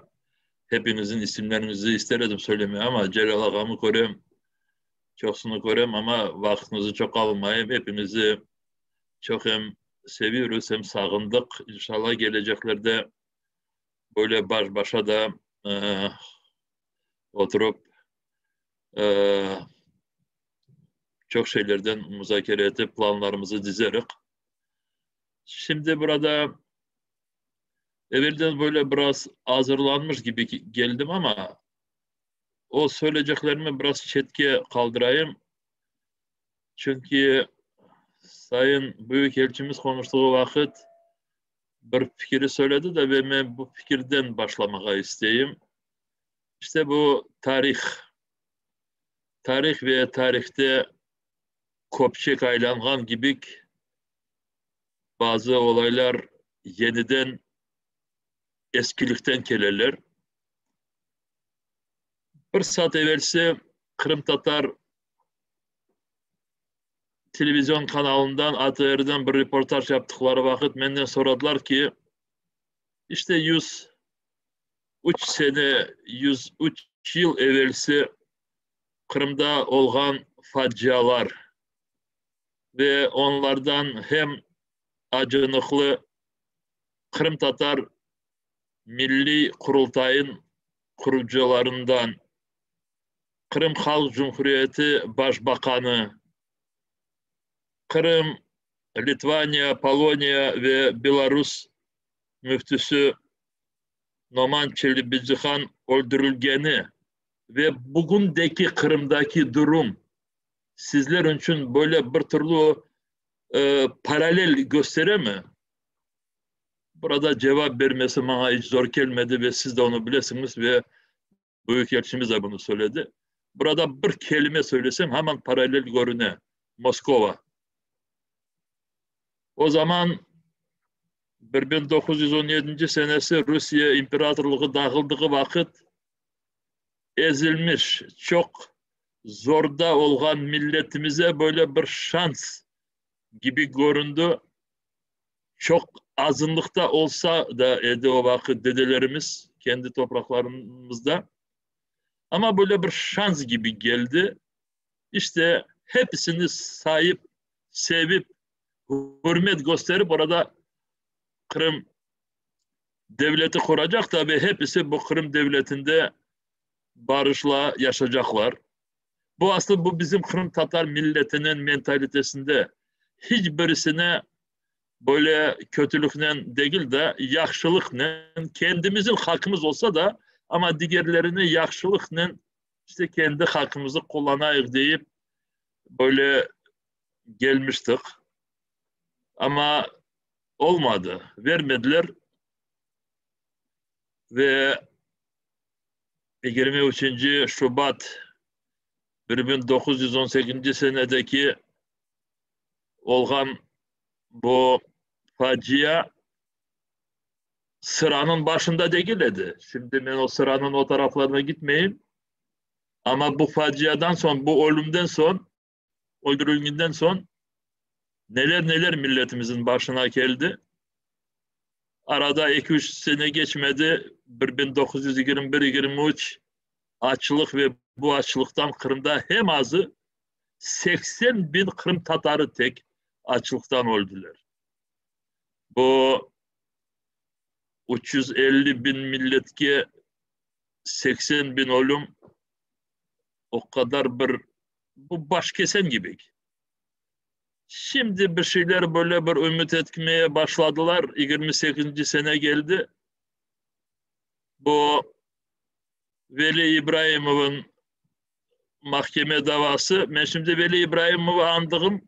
Hepinizin isimlerinizi ister edim söylemeye ama Celal ağamı körem, çoqsını körem ama vaqtınızı çok almayayım. Hepinizi çok hem seviyoruz hem sağındıq. İnşallah geleceklerde böyle baş başa da e, oturup e, çok şeylerden müzakere edip planlarımızı dizeriz. Şimdi burada evvelden böyle biraz hazırlanmış gibi geldim ama o söyleyeceklerimi biraz çetke kaldırayım. Çünkü Sayın Büyükelçimiz konuştuğu vakit bir fikri söyledi de ve ben bu fikirden başlamağa isteyeyim. İşte bu tarih. Tarih ve tarihte kopçek aylanğan gibi bazı olaylar yeniden eskilikten kelirler. Bir saat evvelsi Kırım Tatar televizyon kanalından ATR'den bir röportaj yaptıkları vakit benden soradılar ki işte 103 sene 103 yıl evvelsi Kırım'da olğan facialar ve onlardan hem acınıqlı Kırım Tatar Milli Kurultay'ın kurucularından Kırım Halk Cumhuriyeti Başbakanı Kırım, Litvanya, Polonya ve Belarus müftüsü Noman Çelebicihan öldürülgeni ve bugündeki Kırım'daki durum sizler için böyle bir türlü e, paralel göstere mi? Burada cevap vermesi bana hiç zor gelmedi ve siz de onu bilesiniz ve Büyükelçimiz de bunu söyledi. Burada bir kelime söylesem hemen paralel görüne. Moskova. O zaman 1917 senesi Rusya İmparatorluğu dağıldığı vakit ezilmiş, çok zorda olan milletimize böyle bir şans gibi göründü. Çok azınlıkta olsa da edi o vakit dedelerimiz kendi topraklarımızda. Ama böyle bir şans gibi geldi. İşte hepsini sahip, sevip, hürmet gösterip orada Kırım devleti kuracak tabi hepsi bu Kırım devletinde barışla yaşayacaklar. Bu aslında bu bizim Kırım Tatar milletinin mentalitesinde hiçbirisine böyle kötülükle değil de yaxşılıkla kendimizin hakkımız olsa da ama diğerlerini yaxşılıkla işte kendi hakkımızı kullanayıq deyip böyle gelmiştik. Ama olmadı. Vermediler. Ve 23. Şubat 1918 senedeki olğan bu facia sıranın başında değil edi. Şimdi ben o sıranın o taraflarına gitmeyeyim. Ama bu faciadan son, bu ölümden son, öldürüldüğünden son neler neler milletimizin başına geldi. Arada 2-3 sene geçmedi. 1921-23 açlık ve bu açlıktan Kırım'da hem azı 80 bin Kırım Tatarı tek açlıktan öldüler. Bu 350 bin milletke 80 bin ölüm o kadar bir bu baş kesen gibi. Şimdi bir şeyler böyle bir ümit etmeye başladılar. 28. sene geldi. Bu Veli İbrahimov'un mahkeme davası. Ben şimdi Veli İbrahimov'u andığım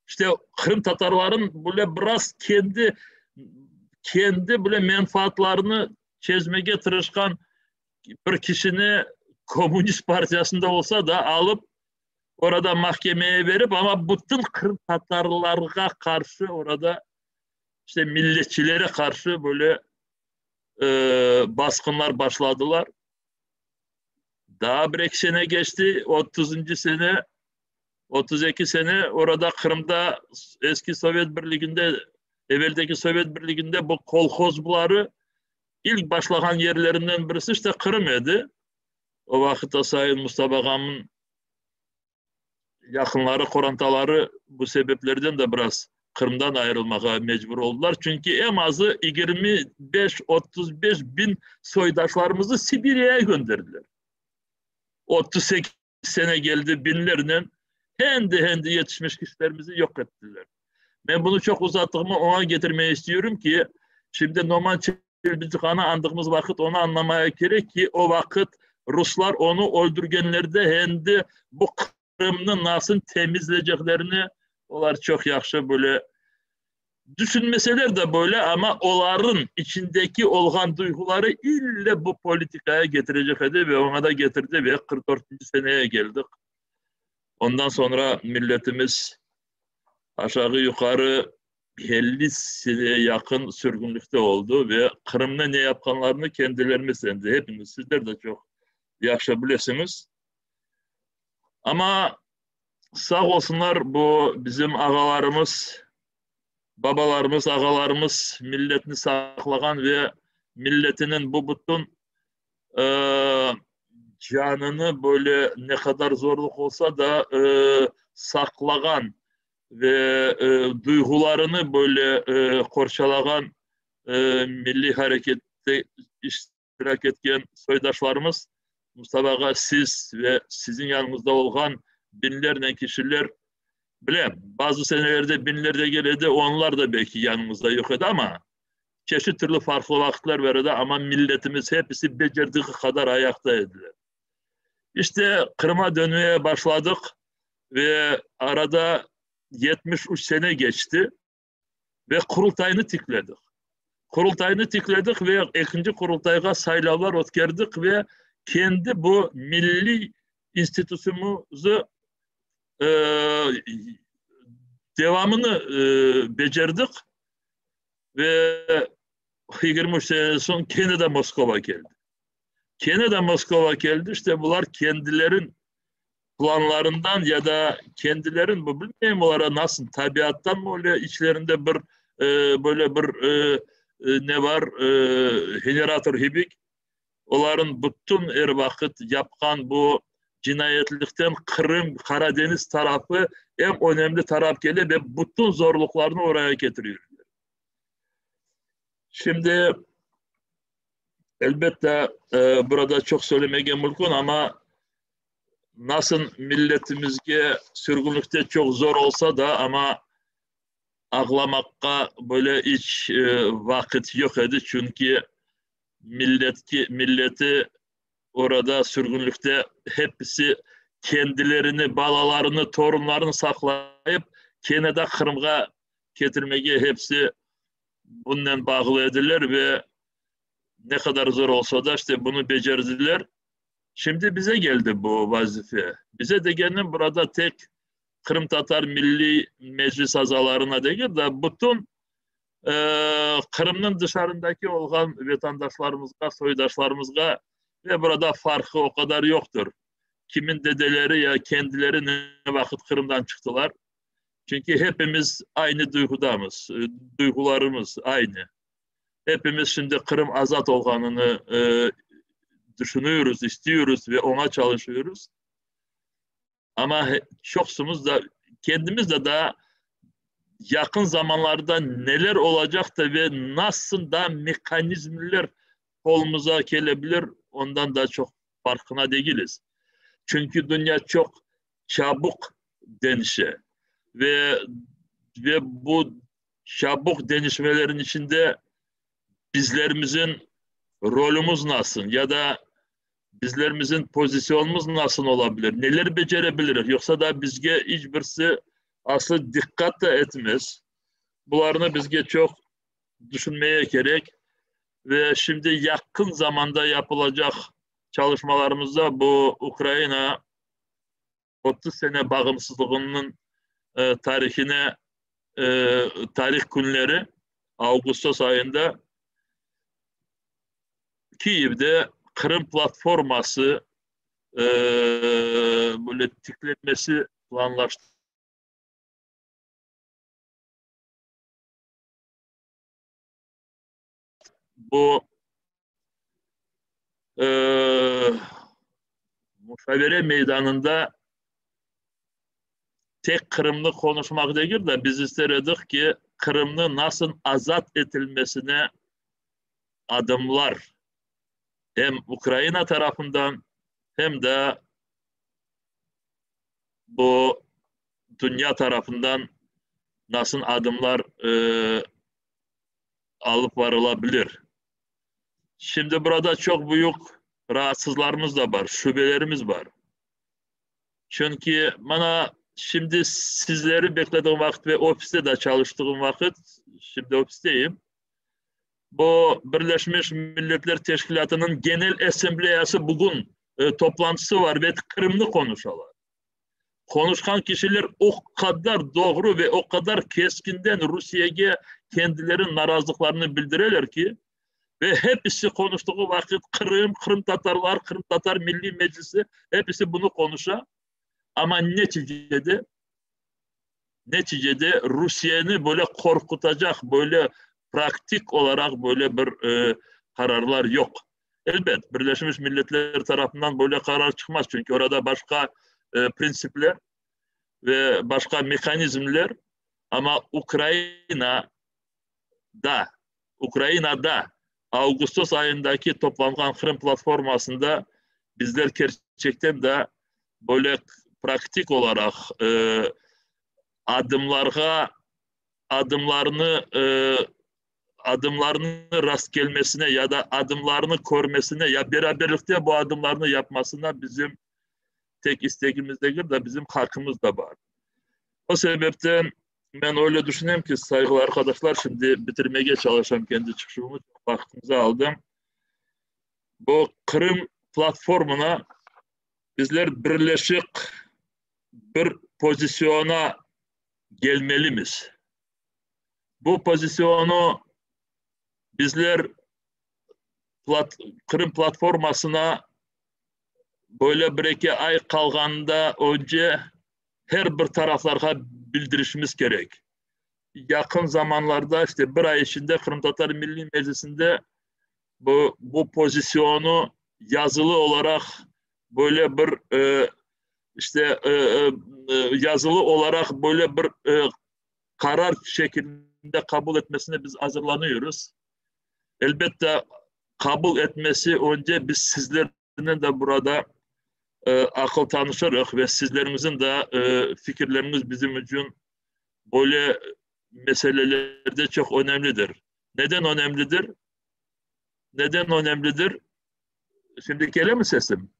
işte Kırım Tatarların böyle biraz kendi kendi böyle menfaatlerini çözmeye tırışkan bir kişini Komünist Partisi'nde olsa da alıp Orada mahkemeye verip, ama bütün Qırımtatarlarğa qarşı orada işte milletçilere qarşı böyle e, basqınlar başladılar. Daa bir eki sene keçti, otuzıncı sene, 32 sene orada Qırımda eski Sovet Birliginde, eveldeki Sovet Birliginde bu kolhozları ilk başlağan yerlerinden birisi işte Qırım edi. O vaqıtta Sayın Mustafa ağamnıñ yaqınları, qorantaları bu sebeplerden de biraz Qırımdan ayırılmağa mecbur oldular. Çünki eñ azı 25-35 bin soydaşlarımızı Sibiriyaya gönderdiler. 38 sene geldi binlernen hendi-hendi yetişmiş kişilerimizi yoq ettiler. Men bunı çoq uzattığımı oña getirmeye istiyorum ki, şimdi Noman Çelebicihanı andığımız vaqıt onı añlamaya kerek ki, o vaqıt ruslar onı öldürgenlerde endi bu Qırımnı nasıl temizleyceklerini olar çoq yahşı böyle düşünmeseler de böyle, ama oların içindeki olğan duyğuları ille bu politikaya getirecek edi ve oña da getirdi ve 44 seneye geldik. Ondan sonra milletimiz aşağı yuqarı 50 seneye yaqın sürgünlikte oldu ve Qırımda ne yapqanlarını kendilerimiz endi hepimiz, sizler de çoq yahşı bilesiñiz. Ama sağ olsunlar bu bizim ağalarımız, babalarımız, ağalarımız milletini saqlağan ve milletiniñ bu bütün e, canını böyle ne qadar zorluq olsa da e, saqlağan ve e, duyğularını böyle e, qorçalağan e, milliy harekette iştirak etken soydaşlarımız Mustafa ağa siz ve siziñ yanıñızda olğan biñlernen kişiler bilem, bazı senelerde biñler degil edi, onlar da belki yanıñızda yoq edi, ama çeşit türlü farqlı vaqıtlar var edi, ama milletimiz hepisi becerdiği qadar ayaqta ediler. İşte Qırım'a dönmeye başladıq ve arada 73 sene geçti ve Qurultaynı tikledik. Qurultaynı tikledik ve ekinci Qurultayğa saylavlar ötkerdik ve kendi bu milliy institutımızı e, devamını e, becerdik ve 23 sene soñ kene de Moskova keldi. Kene de Moskova keldi. İşte bular kendilerin planlarından ya da kendilerin bu bilmeyim olara nasıl tabiattan mı öyle içlerinde bir e, böyle bir e, e, ne var e, generator gibik oların bütün er vaqıt yapqan bu cinayetlikten Qırım, Karadeniz tarafı en önemli taraf gele ve bütün zorluklarını oraya getiriyor. Şimdi elbette e, burada çok söylemege mümkün ama nasıl milletimizge sürgünlükte çok zor olsa da ama ağlamaqqa böyle hiç e, vaqıt yoq edi çünki milletki milleti orada sürgünlükte hepsi kendilerini, balalarını, torunlarını saqlayıp kene de Qırımğa getirmege hepsi bununla bağlı ediler ve ne kadar zor olsa da işte bunu becerdiler. Şimdi bize geldi bu vazife. Bize degenim burada tek Qırım Tatar Milliy Meclis azalarına değil de bütün e, Qırımnıñ dışarındaki olğan vatandaşlarımızğa, soydaşlarımızğa ve burada farkı o kadar yoktur. Kimin dedeleri ya kendileri ne vaqıt Qırımdan çıqtılar. Çünki hepimiz aynı duyğudamız, duyğularımız aynı. Hepimiz şimdi Qırım azat olğanını e, düşünüyoruz, istiyoruz ve ona çalışıyoruz. Ama çoqsumuz da kendimiz de daha yakın zamanlarda neler olacak da ve nasıl da mekanizmler kolumuza gelebilir ondan da çok farkına değiliz. Çünkü dünya çok çabuk denişe ve ve bu çabuk denişmelerin içinde bizlerimizin rolümüz nasıl ya da bizlerimizin pozisyonumuz nasıl olabilir? Neler becerebiliriz? Yoksa da bizge hiçbirisi aslı dikkat da etmez. Bularını bizge çok düşünmeye gerek ve şimdi yakın zamanda yapılacak çalışmalarımızda bu Ukrayna. 30 sene bağımsızlığınıñ tarihine tarih künleri ağustos ayında Kiyevde Qırım platforması böyle tiklenmesi planlaştırıla. Bu muşavere meydanında tek Qırımnı qonuşmaq degil de, biz ister edik ki, Qırımnı nasıl azat etilmesine adımlar em Ukraina tarafından, hem de bu dünya tarafından nasıl adımlar alıp varılabilir. Şimdi burada çoq büyük raatsızlarımız da bar, şübelerimiz bar. Çünki mana şimdi sizleri beklediğim vaqıt ve ofiste de çalıştığım vaqıt, şimdi ofisteyim, bu Birleşmiş Milletler Teşkilâtınıñ Genel Assambleyası bugün toplantısı var ve Qırımnı qonuşalar. Qonuşqan kişiler o qadar doğru ve o qadar keskinden Rusiyege kendileri narazılıqlarını bildireler ki, ve hepisi qonuştığı vaqıt Qırım, qırımtatarlar, Qırımtatar Milliy Meclisi, hepisi bunı qonuşa. Amma neticede, neticede Rusiyeni böyle qorqutacaq, böyle praktik olaraq böyle bir qararlar yoq. Elbet, Birleşmiş Milletler tarafından böyle qarar çıqmaz, çünki orada başqa printsipler ve başqa mehanizmler, amma Ukraina da, Ukrainada ağustos ayındaki toplanğan Qırım platformasında bizler kerçekten de böyle praktik olaraq adımlarğa, adımlarnı adımlarnı rastkelmesine ya da adımlarnı körmesine ya beraberlikte bu adımlarnı yapmasına bizim tek istegimiz degil de, bizim haqqımız da bar. O sebepten men öyle düşünem ki, sayğılı arqadaşlar, şimdi bitirmege çalışam kendi çıqışımı, vaqtınızı aldım. Bu Qırım platformuna bizler birleşik bir pozisyona gelmelimiz. Bu pozisyonu bizler plat, Qırım platformasına böyle bir-eki ay qalğanda önce her bir taraflarğa bildirişimiz kerek. Yaqın zamanlarda, işte bir ay içinde Qırımtatar Milliy Meclisinde bu, bu pozisyonu yazılı olaraq böyle bir e, işte e, e, yazılı olaraq böyle bir e, qarar şeklinde qabul etmesine biz azırlanıyoruz. Elbette qabul etmesi önce biz sizlerle de burada e, aqıl tanışırıq ve sizlerimizin de e, fikirleriniz bizim için böyle meselelerde çok önemlidir. Neden önemlidir? Neden önemlidir? Şimdi gele mi sesim?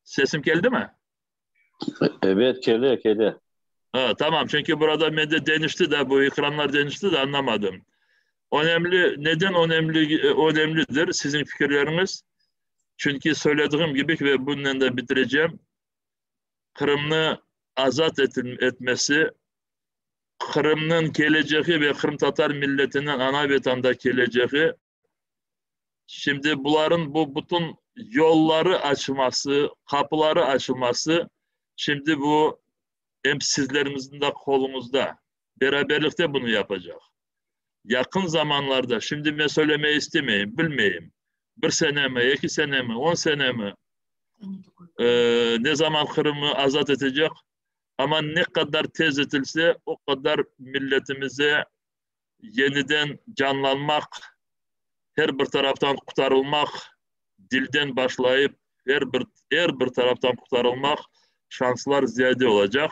Sesim geldi mi? Evet, kele, kele. Ha, tamam çünki burada mende deñişti de bu ekranlar deñişti de anlamadım. Önemli, neden önemli önemlidir siziñ fikirleriñiz? Çünki söylediğim gibi ve bununla da bitireceğim. Qırımnı azat etmesi, Qırımnıñ keleceği ve Qırımtatar milletiniñ ana vatanda keleceği, şimdi buların bu bütün yolları açılması, qapıları açılması, şimdi bu em sizlerimizin de qoluñızda. Beraberlikte bunu yapacaq. Yaqın zamanlarda, şimdi men söylemeye istemeyim, bilmeyim. Bir sene mi, 2 sene mi, 10 sene mi, ne zaman Qırım'ı azat etecek, ama ne qadar tez etilse, o qadar milletimize yeniden canlanmaq, her bir taraftan qurtarılmaq, dilden başlayıp her bir er bir taraftan qurtarılmaq şanslar ziyade olacaq.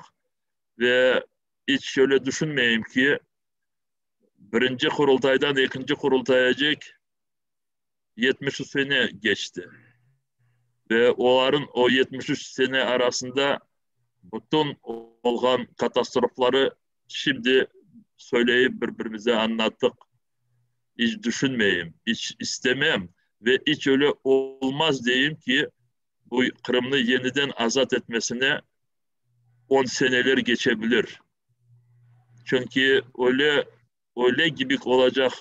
Ve hiç şöyle düşünmeyim ki, birinci Qurultaydan ekinci Qurultayacek 73 sene geçti. Ve oların o 73 sene arasında bütün olğan katastrofları şimdi söyleyip birbirimize anlattık. Hiç düşünmeyim, hiç istemem ve hiç öyle olmaz diyeyim ki. Bu Qırımnı yeniden azat etmesine on seneler keçebilir. Çünki öyle, öyle kibi olacaq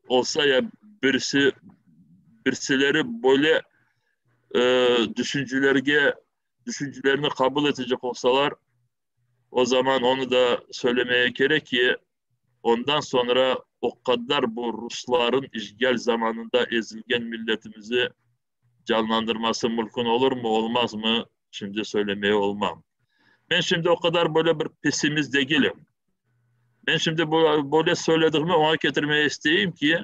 olsa ya birisi, birisileri böyle düşüncelerge, düşüncelerini qabul etecek olsalar, o zaman onı da söylemeye kerek ki, ondan soñra o qadar bu rusların işgal zamanında ezilgen milletimizi canlandırması mümkün olurmı, olmazmı, şimdi söylemeye olmam. Men şimdi o qadar böyle bir pessimist degilim. Men şimdi böyle söyledigimi oña ketirmeye isteyim ki,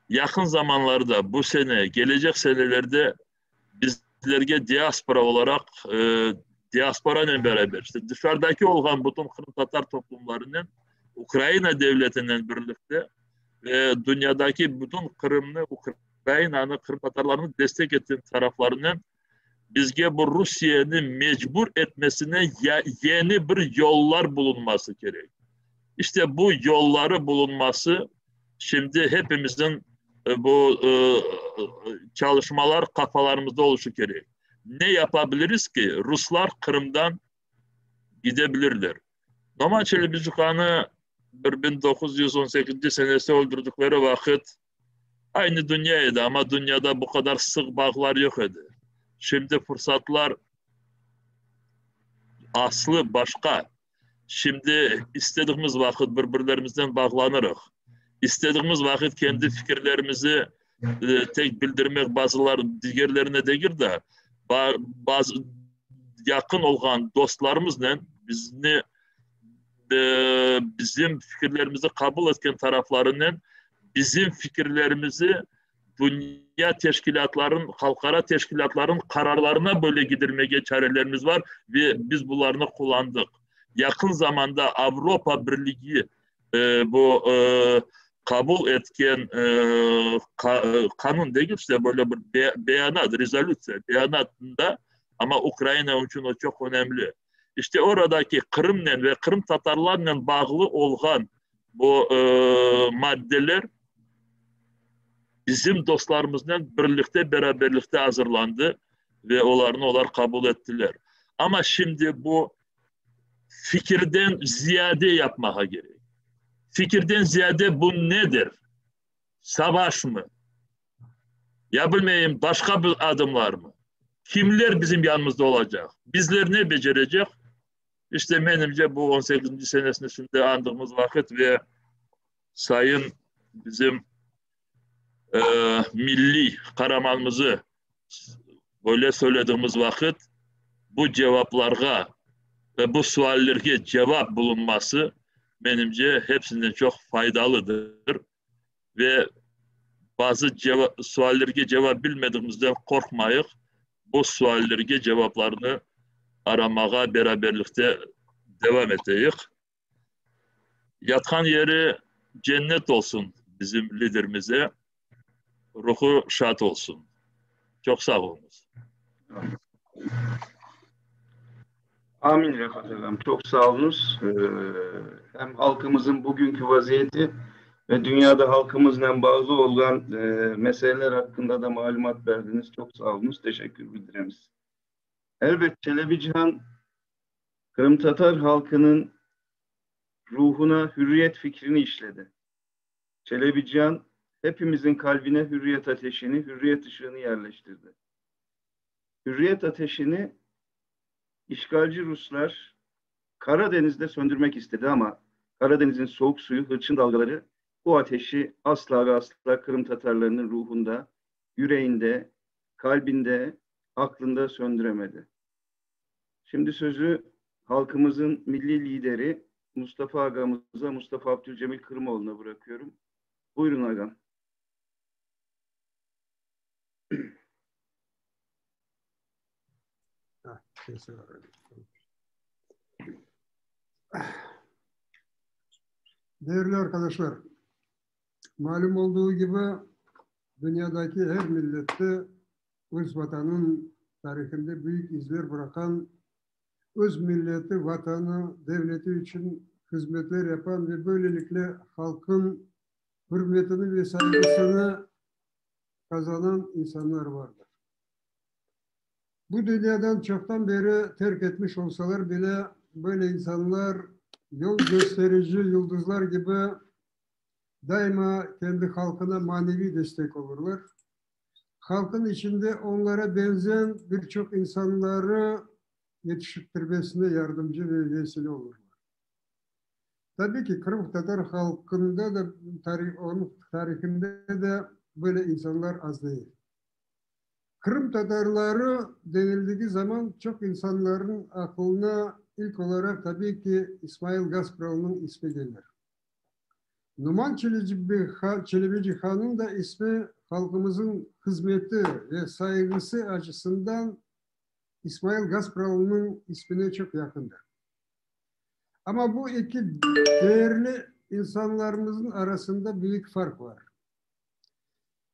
yaqın zamanlarda, bu sene, gelecek senelerde bizlerge diaspora olaraq, diasporanen beraber, işte dışarıdaki olğan bütün qırımtatar toplumlarınen, Ukraina devletinen birlikte ve dünyadaki bütün Qırımnı, Ukrainanı, qırımtatarlarnı destek etken taraflarınen bizge bu Rusiyeni mecbur etmesine yeni bir yollar bulunması kerek. İşte bu yolları bulunması şimdi hepimizin bu çalışmalar kafalarımızda oluşu kerek. Ne yapabiliriz ki Ruslar Qırımdan gidebilirler? Noman Çelebicihan'ı bir 1918 senesi öldürdükleri vaqıt aynı dünya edi, ama dünyada bu qadar sıq bağlar yoq edi. Şimdi fırsatlar aslı başqa. Şimdi istediğimiz vaqıt bir-birlerimizden bağlanırıq. İstediğimiz vaqıt kendi fikirlerimizi tek bildirmek bazılar digerlerine degil de, bazı yaqın olğan dostlarımıznen bizni bizim fikirlerimizi qabul etken taraflarınen bizim fikirlerimizi dünya teşkilâtların, halqara teşkilâtların qararlarına böyle gidirmege çarelerimiz var ve biz bularnı qullandıq. Yaqın zamanda Avropa Birligi bu qabul etken qanun degil, işte böyle bir beyanat, rezolütsiya, beyanatında, amma Ukraina içün o çoq önemli. İşte oradaki Qırımnen ve qırımtatarlarnen bağlı olğan bu maddeler bizim dostlarımıznen birlikte, beraberlikte azırlandı ve olarnı olar qabul ettiler. Amma şimdi bu fikirden ziyade yapmağa kerek. Fikirden ziyade bu nedir? Savaşmı? Ya bilmeyim, başqa bir adımlarmı? Kimler bizim yanımızda olacaq? Bizler ne becerecek? İşte menimce bu 18. senesini şimdi andığımız vaqıt ve sayın bizim milliy qaramanımızı böyle söylediğimiz vaqıt bu cevaplarğa ve bu suallerge cevap bulunması menimce hepsinden çoq faydalıdır ve bazı suallerge cevap bilmediğimizden qorqmayıq, bu suallerge cevaplarnı aramağa beraberlikte devam eteyik. Yatqan yeri cennet olsun bizim liderimize, ruhu şad olsun. Çoq sağ oluñız. Amin Refat ağam. Çoq sağ oluñız. Hem halqımızın bugünkü vaziyeti ve dünyada halqımızla bağlı olğan meseleler hakkında da malumat verdiniz. Çoq sağ oluñız. Teşekkür bildiremiz. Elbet Çelebicihan Qırımtatar halqınıñ ruhuna hürriyet fikrini işledi. Çelebicihan hepimizin kalbine hürriyet ateşini, hürriyet ışığını yerleştirdi. Hürriyet ateşini işgalci Ruslar Karadeniz'de söndürmek istedi ama Karadeniz'in soğuk suyu, hırçın dalgaları bu ateşi asla ve asla Kırım Tatarlarının ruhunda, yüreğinde, kalbinde, aklında söndüremedi. Şimdi sözü halkımızın milli lideri Mustafa Ağamıza, Mustafa Abdülcemil Kırımoğlu'na bırakıyorum. Buyurun ağam. Değerli arkadaşlar, malum olduğu gibi dünyadaki her millette öz vatanın tarihinde büyük izler bırakan, öz milleti, vatanı, devleti içün hizmetler yapan ve böylelikle halqın hürmetini ve saygısını qazanan insanlar vardır. Bu dünyadan çoqtan beri terk etmiş olsalar bile, böyle insanlar yol gösterici yıldızlar kibi daima kendi halqına maneviy destek olurlar. Halqın içinde onlara benzen bir çoq insanları yetişiktirmesine yardımcı ve vesile olurlar. Tabii ki, qırımtatar halqında da, tarih, onıñ tarihinde de böyle insanlar az değil. Qırım tatarları denildigi zaman çoq insanlarnıñ aqılına ilk olaraq tabii ki İsmail Gaspralınıñ ismi kelir. Numan Çelebicihanıñ da ismi halqımızıñ hızmeti ve sayğısı açısından İsmail Gaspralınıñ ismine çoq yaqındır. Amma bu eki değerli insanlarımıznıñ arasında büyük farq bar.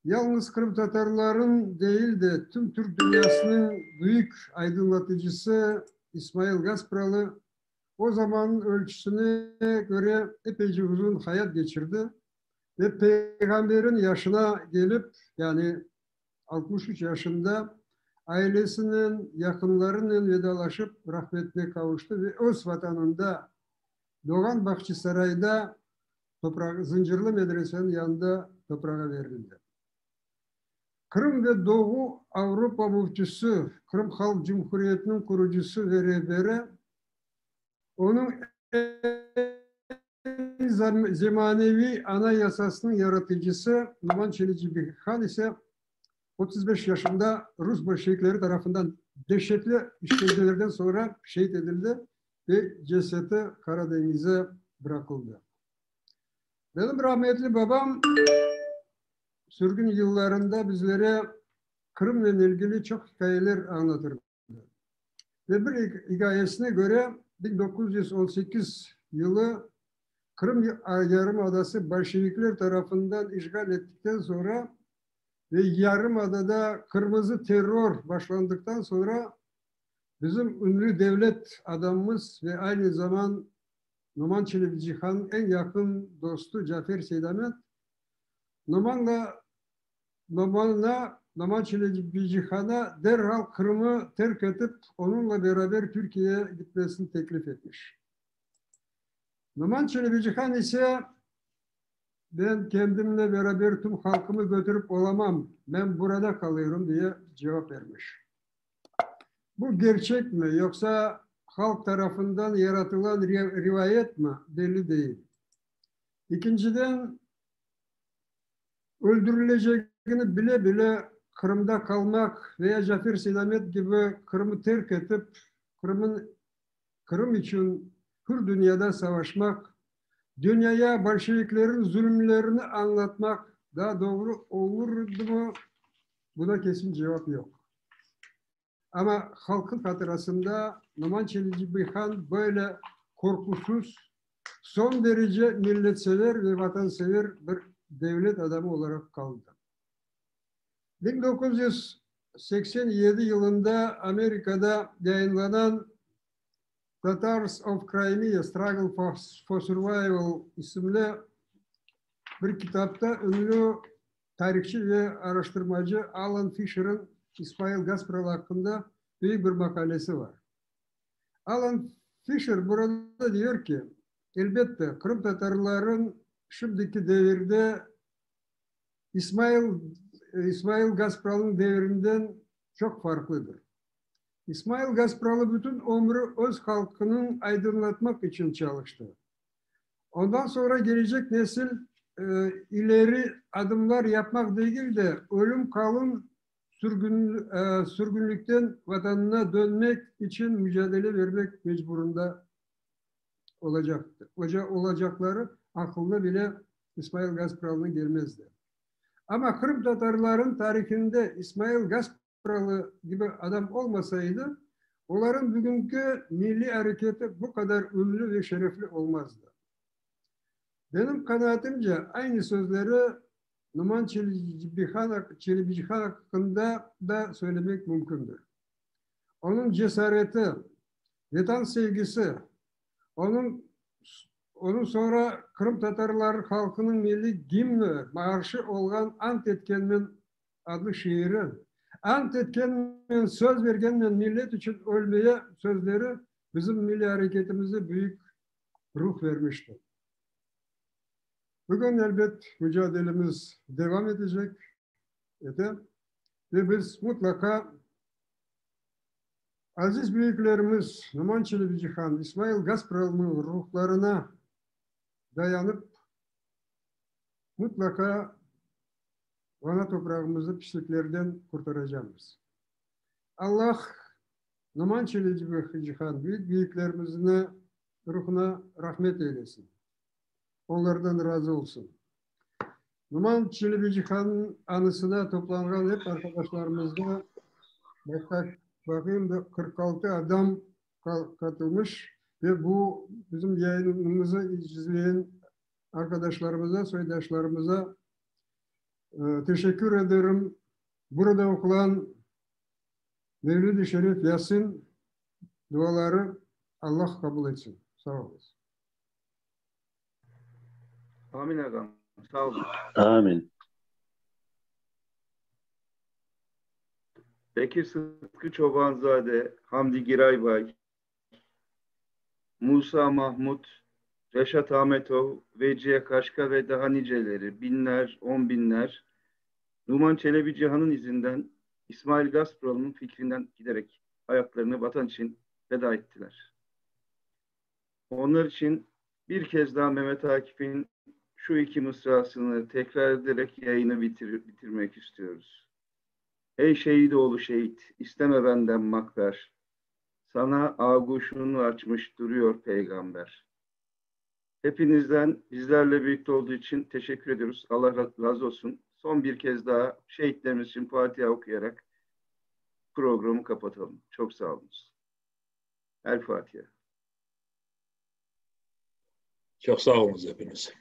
Yalnız qırımtatarların değil de tüm Türk dünyasınıñ büyük aydınlatıcısı İsmail Gaspralı o zamannıñ ölçüsine köre epeyce uzun hayat keçirdi ve peyğamberin yaşına kelip, yani 63 yaşında ailesinen, yaqınlarınen vedalaşıp rahmetine qavuştı ve öz vatanında, doğğan Bahçisarayda topraq, Zıncırlı medreseniñ yanında toprağa verildi. Qırım ve Doğu Avropa müftüsi, Qırım Halq Cumhuriyetiniñ qurucısı ve rehberi, onıñ eñ zemaneviy Anayasasınıñ yaratıcısı Noman Çelebicihan ise 35 yaşında rus bolşevikleri tarafından deşetli işkencelerden soñra şehit edildi ve ceseti Qara deñize bıraqıldı. Benim rahmetli babam sürgün yıllarında bizlere Qırımnen ilgili çoq hikâyeler añlatırdı. Ve bir hikâyesine köre, 1918 yılı Qırım yarımadası bolşevikler tarafından işğal ettikten soñra ve yarımadada qırmızı terror başlandıqtan soñra bizim ünlü devlet adamımız ve aynı zaman Noman Çelebicihannıñ eñ yaqın dostu Cafer Seydamet Nomanla Nomanına, Noman Çelebicihana derhal Qırımı terk etip, onıñla beraber Türkiyeye gitmesini teklif etmiş. Noman Çelebicihan ise, Ben kendimle beraber tüm halqımı götürip olamam, men burada qalıyorum, diye cevap bermiş. Bu gerçekmi, yoqsa halq tarafından yaratılan rivayetmi, belli değil. İkinciden, öldürilecegini bile-bile Qırımda qalmaq veya Cafer Seydamet kibi Qırımı terk etip, Qırımın Qırım içün hür dünyada savaşmaq, dünyaya bolşeviklerin zulümlerini añlatmaq daa doğru olurdımı, buna kesin cevap yoq. Amma halqın hatırasında Noman Çelebicihan böyle qorqusız, soñ derece milletsever ve vatansever bir devlet adamı olaraq qaldı. 1987 yılında Amerikada yayınlanan Tatars of Crimea, Struggle for Survival isimli bir kitapta ünlü tarihçı ve araştırmacı Alan Fisher'ın İsmail Gaspralı aqqında büyük bir maqalesi bar. Alan Fisher burada diyor ki, elbette, qırımtatarların şimdiki devirde İsmail, İsmail Gaspralınıñ devirinden çoq farqlıdır. İsmail Gaspralı bütün ömrü öz halqınıñ aydınlatmaq içün çalıştı. Ondan soñra gelecek nesil ileri adımlar yapmaq degil de, ölüm-qalım sürgün, sürgünlikten vatanına dönmek içün mücadele vermek mecburında olacaqtı, olacaqları aqılına bile İsmail Gaspralınıñ gelmezdi. Amma qırımtatarların tarihinde İsmail Gaspralı kibi adam olmasa edi, oların bugünki milliy areketi bu qadar ünlü ve şerefli olmazdı. Benim qanaatimce, aynı sözleri Noman Çelebicihan aqqında da söylemek mümkündir. Onıñ cesareti, Vetan sevgisi, onıñ onıñ soñra qırımtatarlar halqınıñ milliy gimni, marşı olğan Ant etkenmen adlı şiiri, Ant etkenmen, söz bergenmen millet içün ölmeye sözleri bizim milliy areketimize büyük ruh vermişti. Bugün, elbet, mücadelemiz devam etecek, ete ve biz mutlaqa aziz büyüklerimiz Noman Çelebicihan, İsmail Gaspralınıñ ruhlarına dayanıp, mutlaqa Ana toprağımızı pisliklerden qurtaracaqmız. Allah Noman Çelebicihan büyük büyüklerimizni ruhuna rahmet eylesin. Onlardan razı olsun. Noman Çelebicihannıñ anısına toplanğan ep arqadaşlarımızğa baqayım da 46 adam qatılmış ve bu bizim yayınımızı izleyen arqadaşlarımıza, soydaşlarımıza teşekkür ederim. Burada oqulan Mevlüd-i Şerif, Yasin duaları Allah qabul etsin. Sağ oluñız. Amin ağam. Sağ olun. Amin. Bekir Sıtkı Çobanzade, Hamdi Giraybay, Musa Mahmut, Reşat Ahmetov, Veciye Kaşka ve daha niceleri, binler, on binler, Numan Çelebi Cihan'ın izinden, İsmail Gaspralı'nın fikrinden giderek hayatlarını vatan için feda ettiler. Onlar için bir kez daha Mehmet Akif'in şu iki mısrasını tekrar ederek yayını bitir, bitirmek istiyoruz. Ey şehit oğlu şehit, isteme benden makber. Sana ağuşunu açmış duruyor peygamber. Hepinizden bizlerle birlikte olduğu için teşekkür ediyoruz. Allah razı olsun. Son bir kez daha şehitlerimiz için Fatiha okuyarak programı kapatalım. Çok sağ olunuz. El Fatiha. Çoq sağ oluñız hepiniz.